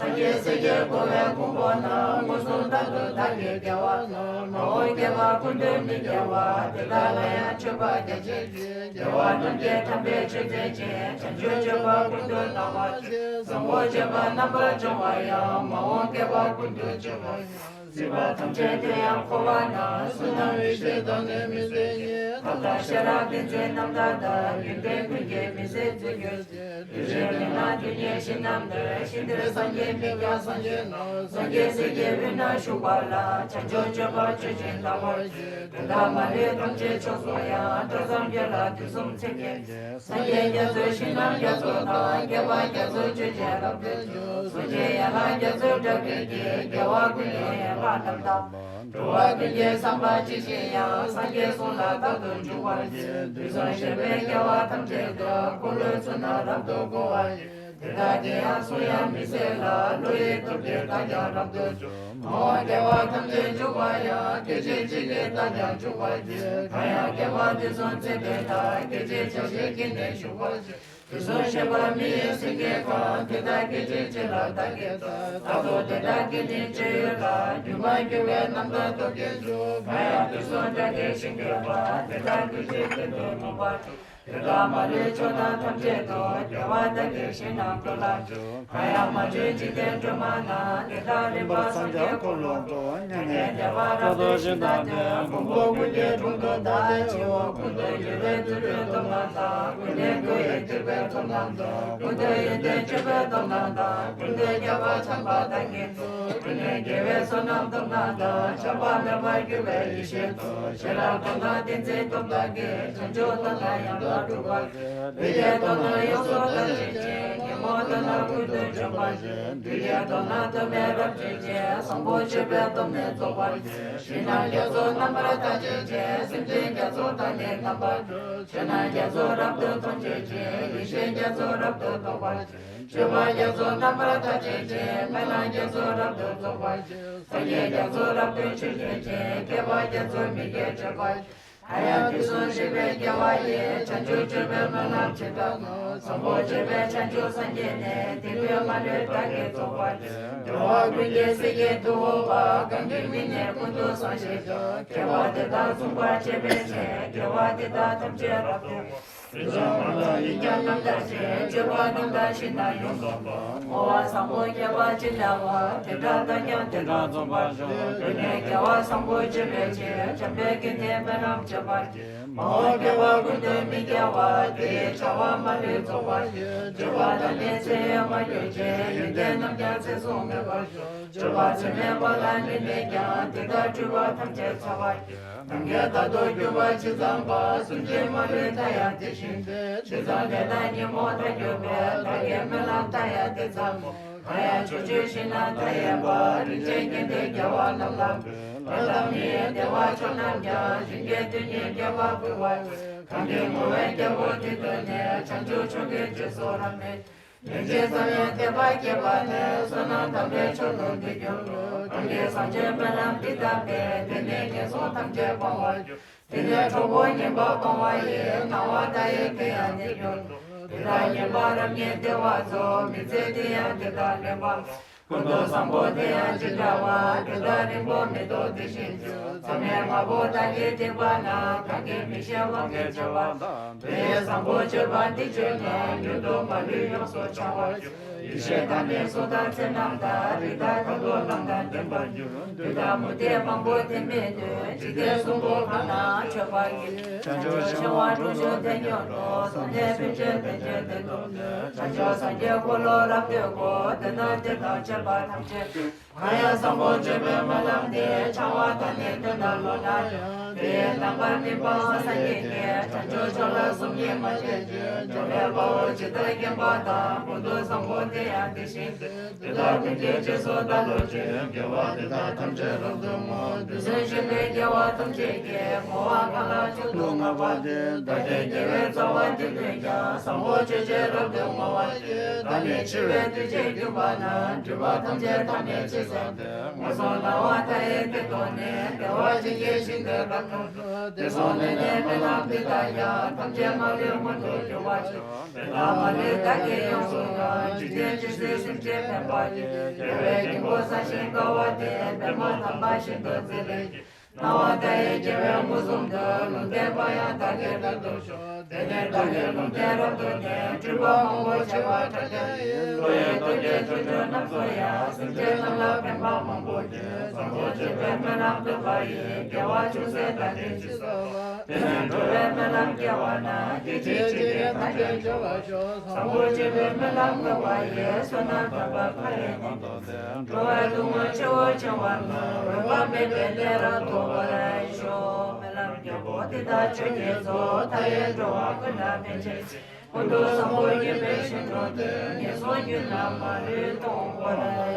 སངས་རྒྱས་སྲས་ཀྱིས་བསྐོར་བའི་གོ་འཕང་རྣམས། མངོན་སུམ་རྟག་ཏུ་བདག་གིས་སྐྱེ་བ་བསྔོ། མ་འོངས་བསྐལ་པ་ཀུན་ཏུ་མི་སྐྱེ་བ། དེ་དག་ལ་ཡང་མཆོད་པ་རྒྱ་ཆེར་བགྱི། རྒྱལ་བ་རྣམས་ཀྱི་དམ་པའི་ཆོས་སྟོན་ཅིང་། བྱང་ཆུབ་སྤྱོད་པ་ཀུན་ཏུ་སྣང་བར་བྱེད། བཟང་པོ་སྤྱོད་པ་རྣམ་པར་སྦྱོང་བ་ཡང་། མ་འོངས་བསྐལ་པ་ཀུན་ཏུ་སྤྱོད་པ་ཡང་། སྲིད་པ་ཐམས་ཅད་དུ་ཡང་འཁོར་བ་ན། བསོད་ནམས་ཡེ་ཤེས་དང་ནི་མི་ཟད་ཉིད། ཐབས་དང་ཤེས་རབ་ཏིང་འཛིན་རྣམ་དག་དང་། ཡོན་ཏན་ཀུན་གྱི་མི་ཟད་རྫས་གྱུར་ཅིག། དེ་ཕྱིར་དེ་ན་དུས་གཉིས་ཤིང་རྣམས་ནི། ཞིང་དེར་སངས་རྒྱས་མི་སྐྱ་སངས་རྒྱས་རྣམས། སངས་རྒྱས་སྲས་ཀྱི་དབུས་ན་བཞུགས་པ་ལ། བྱང་ཆུབ་སྤྱོད་པ་སྤྱོད་ཅིང་དག་པར་བྱེད། དོན་དམ་མ་ལུས་ཐམས་ཅད་མཆོག་སུ་ཡང་། སྐྲ་བསམ་བརྒྱ་ལ་དུས་གསུམ་མཚན་བརྒྱད་ཀྱི། སངས་རྒྱས་རྒྱ་མཚོའི་ཞིང་རྣམས་རྒྱ་མཚོ་དང་། བསྐལ་པ་རྒྱ་མཚོ་སྤྱོད་ཅིང་རབ་ཏུ་འཇུག། གཟུགས་ཅན་ཡན་ལག་རྒྱ་མཚོའི་སྒྲ་སྐད་ཀྱིས། རྒྱལ་བ་ཀུན་གྱི་ཡན་ལག་རྣམས་དག་པ། འགྲོ་བ་ཀུན་གྱི་བསམ་པ་ཇི་བཞིན་ཡང་། སངས་རྒྱས་གསུང་ལ་རྟག་ཏུ་འཇུག་པར་བྱེད། དུས་གསུམ་གཤེགས་པའི་རྒྱལ་བ་ཐམས་ཅད་དུ། འཁོར་ལོའི་ཚུལ་རྣམས་རབ་ཏུ་བསྐོར་བ་ཡི། དེ་དག་གིས་ཡང་སུ་ཡང་མི་ཟད་ལ། བློ་ཡི་སྟོབས་ཀྱིས་བདག་ཀྱང་རབ་ཏུ་འཇུག་མ་འོངས་བསྐལ་པ་ཐམས་ཅད་འཇུག་པ་ཡང་། སྐད་ཅིག་གཅིག་གིས་བདག་ཀྱང་འཇུག་པར་བགྱི། གང་ཡང་བསྐལ་པ་དུས་གསུམ་ཚེ་འདི་ལ། སྐད་ཅིག་ཆ་ཤས་ཀྱིས་ནི་བཞུགས་པར་བགྱི། དུས་གསུམ་གཤེགས་པ་མི་ཡི་སེང་གེ་གང་། དེ་དག་སྐད་ཅིག་གཅིག་ལ་བདག་གིས་བལྟ། ད་དུང་དེ་དག་གི་ནི་སྤྱོད་ཡུལ་ལ། སྒྱུ་མར་གྱུར་པའི་རྣམ་དག་སྟོབས་ཀྱིས་འཇུག་གང་ཡང་དུས་གསུམ་དགྲ་བགེགས་ཞི་བྱེད་པ། དེ་དག་ཀུན་གྱི་ཀུན་ཏུ་བཟློག་པར་ཤོག་དེ་དག་མ་ལུས་ཕྱོགས་དང་ཐམས་ཅད་དུ། རྒྱལ་བ་དག་གི་ཞིང་རྣམས་ཀུན་ལ་འཇུག་གང་ཡང་མ་བྱོན་འཇིག་རྟེན་སྒྲོན་མ་ན། དེ་དག་རིམ་པར་སངས་རྒྱས་འཁོར་ལོ་བསྐོར། མྱ་ངན་འདས་པ་རབ་ཏུ་ཞི་ལྟ་སྟེ། མགོན་པོ་ཀུན་གྱི་དྲུང་དུ་བདག་ནི་མཆིའོ། ཀུན་ཏུ་ཡུལ་པའི་རྫུ་འཕྲུལ་སྟོབས་རྣམས་དང་། ཀུན་ནས་སྐུ་ཡི་ཐེག་པའི་སྟོབས་རྣམས་དང་། ཀུན་ཏུ་ཡོན་ཏན་སྤྱོད་པའི་སྟོབས་རྣམས་དང་། ཀུན་ཏུ་ཁྱབ་པ་འཆང་བ་དག་ཉིད་དུ། ཀུན་ནས་དགེ་བའི་བསོད་ནམས་སྟོབས་རྣམས་དང་། ཆགས་པ་མེད་པར་གྱུར་པའི་ཡེ་ཤེས་སྟོབས། ཤེས་རབ་སྟོབས་དང་ཏིང་འཛིན་སྟོབས་དག་གིས། བྱང་ཆུབ་སྟོབས་དང་ཡང་དག་སྒྲུབ་པར་བགྱི། ལས་ཀྱི་སྟོབས་རྣམས་ཡོངས་སུ་དག་བྱེད་ཅིང་། ཉོན་མོངས་སྟོབས་རྣམས་ཀུན་ཏུ་འཇོམས་པར་བྱེད། བདུད་ཀྱི་སྟོབས་རྣམས་གདོད་མའི་རབ་བྱེད་ཅིང་། བཟང་པོ་སྤྱོད་པའི་སྟོབས་ནི་རྫོགས་པར་བྱེད། ཞིང་རྣམས་རྒྱ་མཚོ་རྣམ་པར་དག་བྱེད་ཅིང་། སེམས་ཅན་རྒྱ་མཚོ་དག་ནི་རྣམ་པར་སྒྲོལ། ཆོས་རྣམས་རྒྱ་མཚོ་རབ་ཏུ་མཐོང་བྱེད་ཅིང་། ཡེ་ཤེས་རྒྱ་མཚོ་རབ་ཏུ་རྟོགས་པར་བྱེད། སྤྱོད་པ་རྒྱ་མཚོ་རྣམ་པར་དག་བྱེད་ཅིང་། སྨོན་ལམ་རྒྱ་མཚོ་རབ་ཏུ་རྫོགས་པར་བྱེད། སངས་རྒྱས་རྒྱ་མཚོ་རབ་ཏུ་མཆོད་བྱེད་ཅིང་། བསྐལ་པ་རྒྱ་མཚོ་མི་སྐྱོ་སྤྱོད་པར་བྱེད། གང་ཡང་དུས་གསུམ་གཤེགས་པའི་རྒྱལ་བ་ཡིས། བྱང་ཆུབ་སྤྱོད་པའི་སྨོན་ལམ་ཇི་ལྟར་བསྔོ། བཟང་པོ་སྤྱོད་པས་བྱང་ཆུབ་སངས་རྒྱས་ནས། དེ་དུས་མ་ལུས་བདག་གིས་རྫོགས་པར་བྱེད། རྒྱལ་བ་ཀུན་གྱི་སྲས་ཀྱི་ཐུ་བོ་པ། གང་གི་མིང་ནི་ཀུན་ཏུ་བཟང་ཞེས་བྱ། དགེ་བ་འདི་དག་མཚུངས་པར་སྤྱད་པའི་ཕྱིར། དགེ་བ་འདི་དག་ཐམས་ཅད་རབ་ཏུ་བསྔོ། དུས་གསུམ་མ་ལུས་ཡིད་ཀྱང་རྣམ་དག་ཅིང་། སྤྱོད་པ་རྣམ་དག་ཞིང་དང་ཡོངས་སུ་འཕགས། བསྔོ་བ་བཟང་པོ་བསྐལ་པ་ཅི་འདྲ་བ། དེ་འདྲ་བདག་ཀྱང་དེ་འདྲ་རྫོགས་པར་ཤོག་ཀུན་ནས་དགེ་བ་བཟང་པོ་སྤྱོད་པའི་ཕྱིར། འཇམ་དཔལ་དགེ་ལྡན་སྨོན་ལམ་བརྗོད་པར་བགྱི། མ་འོངས་བསྐལ་པ་ཀུན་ཏུ་མི་སྐྱེ་བ། དེ་ཡི་བྱ་བ་མ་ལུས་རྫོགས་པར་བྱེད། སྤྱོད་པ་དང་ནི་ཚེ་ཡོད་མ་གྱུར་ཅིག་ཡོན་ཏན་རྣམས་ཀྱང་ཚེ་བཟུང་མེད་པར་ཤོག་སྤྱོད་པ་ཚད་མེད་པ་ལ་ནི་མེད་ཀྱང་། དེ་དག་སྤྲུལ་པ་ཐམས་ཅད་འཚལ་བར་བགྱི། ནམ་མཁའི་མཐའ་སྟོང་གྱུར་པ་ཇི་ཙམ་པ། གསུང་གཅིག་མ་ལུས་མཐའ་ཡས་དེ་བཞིན་ཏེ། དུས་གསུམ་ལས་དང་ཉོན་མོངས་མཐའ་གྱུར་པའི། བདག་གི་སྨོན་ལམ་མཐའ་ཡས་དེ་ཙམ་མོ། གང་ཡང་ཕྱོགས་བཅུའི་ཞིང་རྣམས་མཐའ་ཡས་པ། རིན་ཆེན་གྱི་དེ་རྒྱལ་བ་རྣམས་ལ་འབུལ། ལྷ་དང་མིའི་བདེ་བ་མཆོག་རྣམས་ཀྱང་། བཞིན་གྱི་དོན་གཉིས་རྒྱས་པར་འབུལ་བར་བགྱི། གང་གིས་བསྔོ་བའི་རྒྱལ་པོ་དེ་ཐོས་ནས། བྱང་ཆུབ་མཆོག་གི་རྗེས་སུ་རབ་མོས། ལན་ཅིག་ཙམ་ཡང་དད་པ་སྐྱེས་པ་ནས། བསོད་ནམས་དམ་པའི་མཆོག་ཏུ་འདི་འགྱུར་རོ། གང་གིས་བཟང་སྤྱོད་སྨོན་ལམ་འདི་བཏབ་པས། དེ་ནི་ངན་སོང་ཐམས་ཅད་སྤང་བར་འགྱུར། དེ་ནས་གྲོགས་པོ་ངན་པ་སྤོང་བ་ཡི། སྣང་བ་མཐའ་ཡས་དེ་ཡང་འདི་འགྱུར་རོ། དེ་དག་ངན་པ་རབ་ཉིད་བདེ་བ་རྫོགས། མི་ཚེ་འདི་ཡང་དེ་དག་ལེགས་པར་ཀུན་ཏུ་བཟང་པོ་དེ་ཡང་ཇི་འདྲ་བ། དེ་དག་རིང་པོ་མི་ཐོགས་དེ་བཞིན་དུ། མཚམས་མེད་ལྔ་པོ་དག་གི་ཐེག་པ་ན། གང་གིས་མི་ཤེས་དབང་གིས་བྱས་པ་དང་། དེ་ཡི་བཟང་པོ་སྤྱོད་པ་འདི་སྤྱོད་ན། མྱུར་དུ་མ་ལུས་ཡོངས་སུ་འཆང་བར་འགྱུར། ཡེ་ཤེས་དང་ནི་གཟུགས་དང་ཚེར་རྣམས་དང་། རིགས་དང་ཁ་དོག་རྣམས་དང་ལྡན་པར་འགྱུར། བདུད་དང་མུ་སྟེགས་དབང་པོ་དེ་མི་ཐོབ། འཇིག་རྟེན་གསུམ་པོ་གང་ན་མཆོད་པར་བགྱི། བྱང་ཆུབ་ཤིང་དབང་དྲུག་ཅུ་དེ་ཉིད་དུ། བཟང་ལྡན་ཕན་ཆད་དེ་ཅན་དེ་ཐོབ་ནས། བྱང་ཆུབ་སངས་རྒྱས་འཁོར་ལོ་རབ་ཏུ་བསྐོར། དེ་རྣམས་དེ་དང་བཅས་པ་ཐམས་ཅད་གང་ཡང་བཟང་པོ་སྤྱོད་པའི་སྨོན་ལམ་འདི། འཆང་བ་དང་ནི་དོན་དམ་ལོག་ན་ཡང་། དེ་ཡི་རྣམ་པར་སྨིན་པའང་སངས་རྒྱས་ཀྱི། བྱང་ཆུབ་མཆོག་ལ་སོམ་ཉི་མ་བྱེད་ཅིག་འཇམ་དཔལ་དཔའ་བོས་ཇི་ལྟར་མཁྱེན་པ་དང་། ཀུན་ཏུ་བཟང་པོ་དེ་ཡང་དེ་བཞིན་ཏེ། དེ་དག་ཀུན་གྱི་རྗེས་སུ་བདག་སློབ་ཅིང་། དགེ་བ་འདི་དག་ཐམས་ཅད་རབ་ཏུ་བསྔོ། དུས་གསུམ་གཤེགས་པའི་རྒྱལ་བ་ཐམས་ཅད་ཀྱིས། བསྔོ་བ་གང་ལ་མཆོག་ཏུ་བསྔགས་པ་དེས། བདག་གི་དགེ་བའི་རྩ་བ་འདི་ལུས་ཀྱང་། བཟང་པོ་སྤྱོད་ཕྱིར་རབ་ཏུ་བསྔོ་བར་བགྱི། བདག་ནི་འཆི་བའི་དུས་བྱེད་གྱུར་པ་ན། སྒྲིབ་པ་ཐམས་ཅད་ཐ་མལ་ཕྱིར་སེལ་ཏེ། ངན་སོང་སྣང་བ་མཐའ་ཡས་དེ་ཐོབ་ནས། བདེ་བ་ཅན་གྱི་ཞིང་དུ་རབ་ཏུ་འགྲོ། དེ་སོགས་ནད་ནི་སྨོན་ལམ་འདི་དག་ཀྱང་། ཐམས་ཅད་མ་ལུས་མངོན་དུ་འགྱུར་བར་ཤོག་དེ་དག་མ་ལུས་བདག་གིས་ཡོངས་སུ་བསྔོ། འཇིག་རྟེན་ཇི་སྲིད་སེམས་ཅན་ཕན་པར་བགྱི། རྒྱལ་བའི་དགྱེས་པོ་བཟང་ཞིང་དགའ་བ་དེས། པདྨོ་དམ་པ་ཤིན་ཏུ་བརྩེ་ལེགས་ཀྱིས། སྣང་བ་མཐའ་ཡས་རྒྱལ་བའི་མངོན་སུམ་དུ། ལུང་བསྟན་པ་ཡང་བདག་གིས་རབ་ཏུ་ཞུ། དེ་ནས་བདག་གིས་ལུང་བསྟན་རབ་ཏུ་བསྟན། སྤྲུལ་པ་མང་པོ་བྱེ་བ་ཕྲག་བརྒྱ་ཡིས། བློ་ཡི་སྟོབས་ཀྱིས་ཕྱོགས་བཅུ་རྣམས་སུ་ཡང་། སེམས་ཅན་རྣམས་ལ་ཕན་པ་མང་པོ་བགྱིས། བཟང་པོ་སྤྱོད་པའི་སྨོན་ལམ་བཏབ་པ་ཡིས། དགེ་བ་ཅུང་ཟད་བདག་གིས་ཅི་བསགས་པ། དེ་ནས་འགྲོ་བའི་སྨོན་ལམ་སྐྱེ་བ་ན། སྐད་ཅིག་གཅིག་གིས་ཐམས་ཅད་སྐྱོབ་པར་ཤོག་བཟང་པོ་སྤྱོད་པའི་སྨོན་ལམ་བསྔོ་བ་ཡིས། བསོད་ནམས་དམ་པ་མཐའ་ཡས་ནི་ཐོབ་སྟེ། འགྲོ་བའི་སྡུག་བསྔལ་ཆེ་བ་ཆུང་བ་རྣམས། འོད་དཔག་མེད་པའི་གནས་རབ་ཐོབ་པར་ཤོག་སྨོན་ལམ་རྒྱལ་པོ་འདི་དག་ཆོས་ཀྱི་གཙོ། མཐའ་ཡས་འགྲོ་བ་ཀུན་ལ་ཕན་ཕྱིར་བརྩེ། ཀུན་ཏུ་བཟང་པོ་སྤྱོད་པའི་ཞིང་དུ་སྟོན། ངན་སོང་རྒྱུད་རྣམས་མ་ལུས་སྟོངས་པར་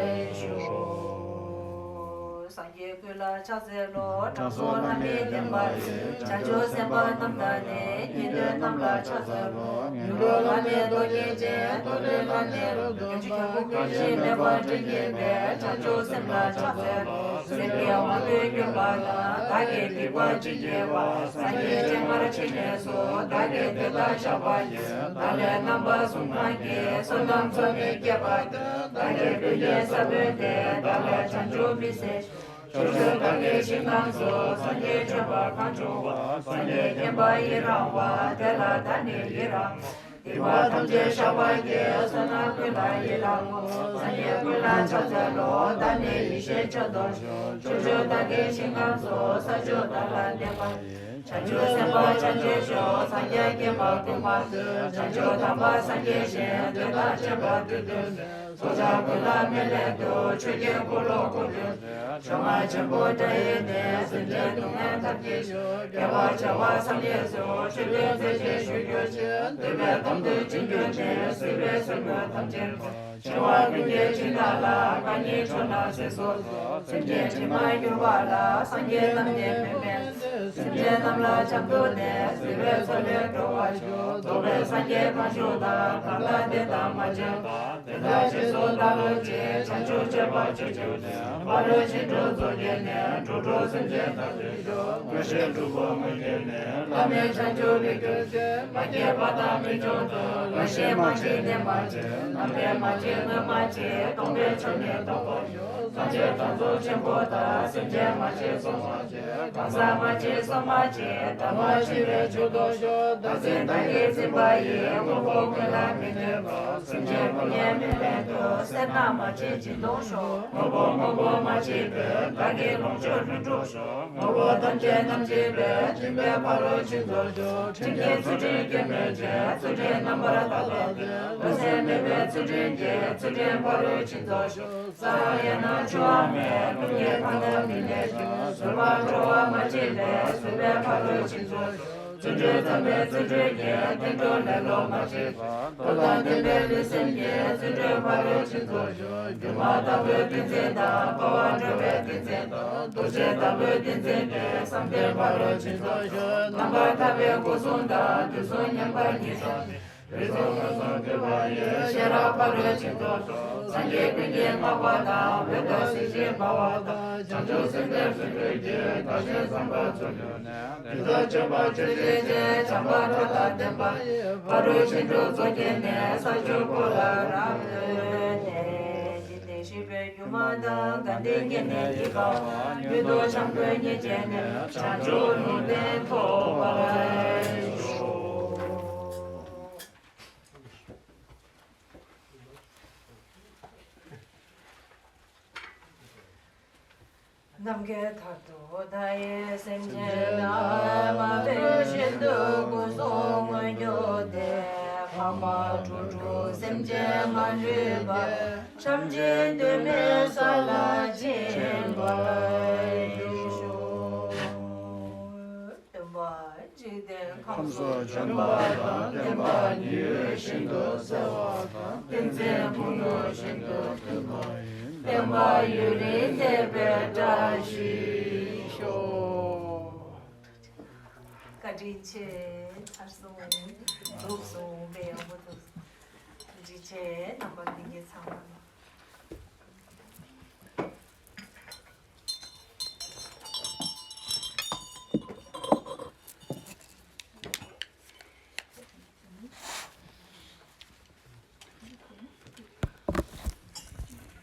ཤོག་སངས་རྒྱས་ ཀུན་ལ་ཕྱག་འཚལ་ལོ། དྲང་སྲོང་བླ་མའི་བསྟན་པ་ཡི། བྱང་ཆུབ་སེམས་དཔའ་རྣམས་དང་ནི། ཉན་ཐོས་རྣམས་ལ་ཕྱག་འཚལ་ལོ། ཡུམ་འགྲོ་བླ་མའི་མདོ་རྒྱུད་ཅན། རྡོར་གླིང་བླ་མའི་རབ་ཏུ་བསྟན་པ། གང་ཞིག་མེད་པར་དྲིན་གྱིས་འབད། བྱང་ཆུབ་སེམས་ལ་ཕྱག་འཚལ་ལོ། སེམས་ཀྱི་དབང་པོས་བསྐྱོད་པ་དང་། བདག་གི་སྡིག་པ་ཅི་བགྱིས་པ། སངས་རྒྱས་སྤྱན་སྔར་ཕྱིན་ནས་སུ། བདག་གིས་དེ་ལྟར་བཤགས་པ་ཡིས། བདག་ལས་རྣམ་པ་གསུམ་གང་གིས། བསོད་ནམས་ཚོགས་ནི་བསྐྱེད་པ་དང་། བདག་གི་ཀུན་གྱི་ས་བོན་ཏེ། བདག་ལ་བྱང་ཆུབ་མི་ཟད། ཕྱོགས་བཅུ་བདག་གི་ཞིང་རྣམས་སུ། སངས་རྒྱས་བྱོན་པ་གང་བྱུང་བ། སངས་རྒྱས་བསྟན་པ་ཡི་རང་བ། དེ་ལ་བདག་ནི་ཡི་རང་ངོ་། སྡིག་པ་ཐམས་ཅད་བཤགས་པ་ཡི། བསོད་ནམས་ཀུན་ལ་ཡི་རང་ངོ་། སངས་རྒྱས་ཀུན་ལ་ཕྱག་འཚལ་ལོ། བདག་ནི་ཡེ་ཤེས་མཆོག་ཏུ་ཞུགས། ཕྱོགས་བཅུ་བདག་གི་ཞིང་རྣམས་སུ། ས་བཅུ་བདག་ལ་བརྟེན་པ་ཡི། བྱང་ཆུབ་སེམས་དཔའ་བྱང་ཆུབ་ཤོག་སངས་རྒྱས་བསྐྱེད་པ་ཀུན་མ་ཐོབ། བྱང་ཆུབ་དམ་པ་སངས་རྒྱས་ཞིང་། དེ་དག་བཅས་པ་དུས་གདོན་ནས། ཚོགས་བསགས་ཀུན་ལ་མི་ལས་འདས། ཆོས་ཀྱི་འཁོར་ལོ་བསྐོར་དུས་ནས། ཕྱོགས་སྔ་ཆེན་པོ་འདྲ་ཡི་ནས། སེམས་ཅན་སྡུག་བསྔལ་ཐམས་ཅད་སེལ། དགེ་བ་བྱ་བ་བསམ་ཡས་སུ། ཆོས་སྟོན་མཛད་ཅིང་བཞུགས་གྱུར་ཅིག་འདོད་པའི་དོན་དུ་བྱོན་གྱུར་ནས། སྲིད་པའི་སེམས་ཅན་ཐམས་ཅད་ཀྱི། འཆིང་བ་ཀུན་གྱི་འཆིང་བདག་ལ། རྐང་གཉིས་ཕྱོགས་ན་གཟིགས་སུ་གསོལ། སེམས་ཅན་དྲི་མར་གྱུར་པ་ལ། སངས་རྒྱས་རྣམས་ནི་མི་མེད་ཚེ། སེམས་ཅན་རྣམས་ལ་བྱམས་མདོག་ནས། སྲིད་པའི་མཚོ་ལས་སྒྲོལ་བར་ཤོག་རྫོགས་པའི་སངས་རྒྱས་གང་བཞུགས་དང་། གང་དག་དེ་དག་མ་མཆིས་པ། དེ་དག་རྗེས་སུ་བདག་སློབ་ཅིང་། བྱང་ཆུབ་སྤྱོད་པ་སྤྱོད་བཅུག་ནས། ཕ་རོལ་ཕྱིན་དྲུག་རྫོགས་བྱས་ནས། འགྲོ་དྲུག་སེམས་ཅན་དག་སྲིད་སྐྱོང་། མངོན་ཤེས་སྒྲུབ་པོ་མངོན་གྱུར་ནས། བླ་མེད་བྱང་ཆུབ་ལ་སྐྱེ་ཚེ། མ་སྐྱེས་པ་དང་མི་འབྱུང་དུ། ལོག་ཤེས་མ་མཆིས་གནས་མ་མཆིས། རྣམ་པར་མ་མཆིས་ངོས་མ་མཆིས། སྟོང་པའི་ཕྱོགས་ནས་སྟོང་པར་ཤོག་སངས་རྒྱས་དང་ཚོགས་ཆེན་པོ་དག་སེམས་ཅན་མ་མཆིས་སོ་མ་མཆིས། གང་ཟག་མ་མཆིས་སོ་མ་མཆིས། ཐ་མལ་ཤི་བའི་མཆོག་ཏུ་ཤོག་བདག་འཛིན་བདག་གིས་འཛིན་པ་ཡི། དངོས་པོ་ཀུན་ལ་མི་གནས་པ། སེམས་ཅན་ཀུན་ནས་མི་ལེན་དུ། སེར་སྣ་མ་མཆིས་སྦྱིན་གཏོང་ཤོག་དངོས་པོ་དངོས་པོ་མ་མཆིས་པའི། བདག་གི་ལོངས་སྤྱོད་ལྷུན་གྲུབ་ཤོག་དངོས་པོ་ཐམས་ཅད་རྣམ་མཁྱེན་པའི། སྦྱིན་པའི་ཕ་རོལ་ཕྱིན་རྫོགས་ཤོག་ཕྲིན་གྱི་ཚུལ་ཁྲིམས་སྐྱོན་མེད་ཅིང་། ཚུལ་ཁྲིམས་རྣམ་པར་དག་པ་སྟེ། ལོག་འཚོ་མེད་པའི་ཚུལ་ཁྲིམས་ཀྱིས། ཚུལ་ཁྲིམས་ཕ་རོལ་ཕྱིན་རྫོགས་ཤོག་ས་ཡང་ན་ཆུའང་མེད། རླུང་གིས་གང་ན་མི་གནས་ཤིང་། བཟོད་པ་སྤྲོ་བ་མ་མཆིས་པའི། བཟོད་པའི་ཕ་རོལ་ཕྱིན་རྫོགས་ཤོག་ཚུལ་ཁྲིམས་དམ་པའི་ཚུལ་ཁྲིམས་ཀྱིས། བསྟན་འགྲོ་ལེ་ལོ་མ་མཆིས་པ། མཐོ་དང་ལྡན་པའི་ལུས་སེམས་ཀྱིས། ཚུལ་ཁྲིམས་ཕ་རོལ་ཕྱིན་རྫོགས་ཤོག་སྒྱུ་མ་ལྟ་བུའི་ཏིང་འཛིན་དང་། སྤང་བ་འགྲོ་བའི་ཏིང་འཛིན་དང་། རྡོ་རྗེ་ལྟ་བུའི་ཏིང་འཛིན་གྱིས། བསམ་གཏན་ཕ་རོལ་ཕྱིན་རྫོགས་ཤོག་རྣམ་པར་ཐར་པའི་སྒོ་གསུམ་དང་། དུས་གསུམ་མཉམ་པར་ཉིད་དུ་བྱེད། རིགས་གསུམ་མངོན་སུམ་འདུས་པ་ཡི། ཤེས་རབ་ཕ་རོལ་ཕྱིན་རྫོགས་ཤོག་སངས་རྒྱས་ཀུན་གྱིས་བསྔགས་པ་དང་། འོད་དཔག་མེད་བཞིན་དགའ་བ་དང་། བྱང་ཆུབ་སེམས་དཔའི་སྤྱོད་ལུགས་ཀྱི། དགའ་ཞིང་བསམ་པ་ཚུལ་བཞིན་དུ། དེ་དག་སྤྱོད་པ་སྤྱོད་བྱེད་ཅན། བྱམས་པ་སྤྲོ་དང་ལྡན་པ་ཡི། ཕ་རོལ་ཕྱིན་དྲུག་རྫོགས་བྱས་ནས། ས་བཅུ་པོ་ལ་རབ་བཏུད་དེ། འཇིག་རྟེན་ཤེས་པའི་སྒྱུ་མ་དང་། དགའ་ལྡན་སྐྱེ་གནས་ཀྱི་དགའ་བ་མྱུར་དུ་བྱམས་མགོན་ཉིད་བྱས་ནས། བྱང་ཆུབ་ལུང་བསྟན་ཐོབ་པར་ཤོག་ནམ་མཁའི་མཐར་ཐུག་མཐའ་ཡས་སེམས་ཅན་རྣམས། མ་འོངས་ཤིན་ཏུ་སྐུ་གསུམ་མངོན་གྱུར་ཏེ། འཕགས་པ་འགྲོ་དྲུག་སེམས་ཅན་མ་ལུས་པ། བྱམས་ཆེན་གདོད་མའི་ས་ལ་ཕྱིན་པར་ཤོག་སྟོན་པ་འཇིག་རྟེན་ཁམས་སུ་བྱོན་པ་དང་། བསྟན་པ་ཉི་འོད་བཞིན་དུ་གསལ་བ་དང་། ཏིང་འཛིན་ཕུང་པོ་བཞིན་དུ་མཐུན་པ་ཡིས། བསྟན་པ་ཡུན་རིང་གནས་པའི་བཀྲ་ཤིས་ཤོག་བཀའ་དྲིན་ཆེ། ཚར་སོང་། རྫོགས་སོང་། དཔེ་ཡག་པོ་རྫོགས་སོང་། བཀའ་དྲིན་ཆེ། རྣམ་པ་ལྷན་རྒྱས་ཚང་མ།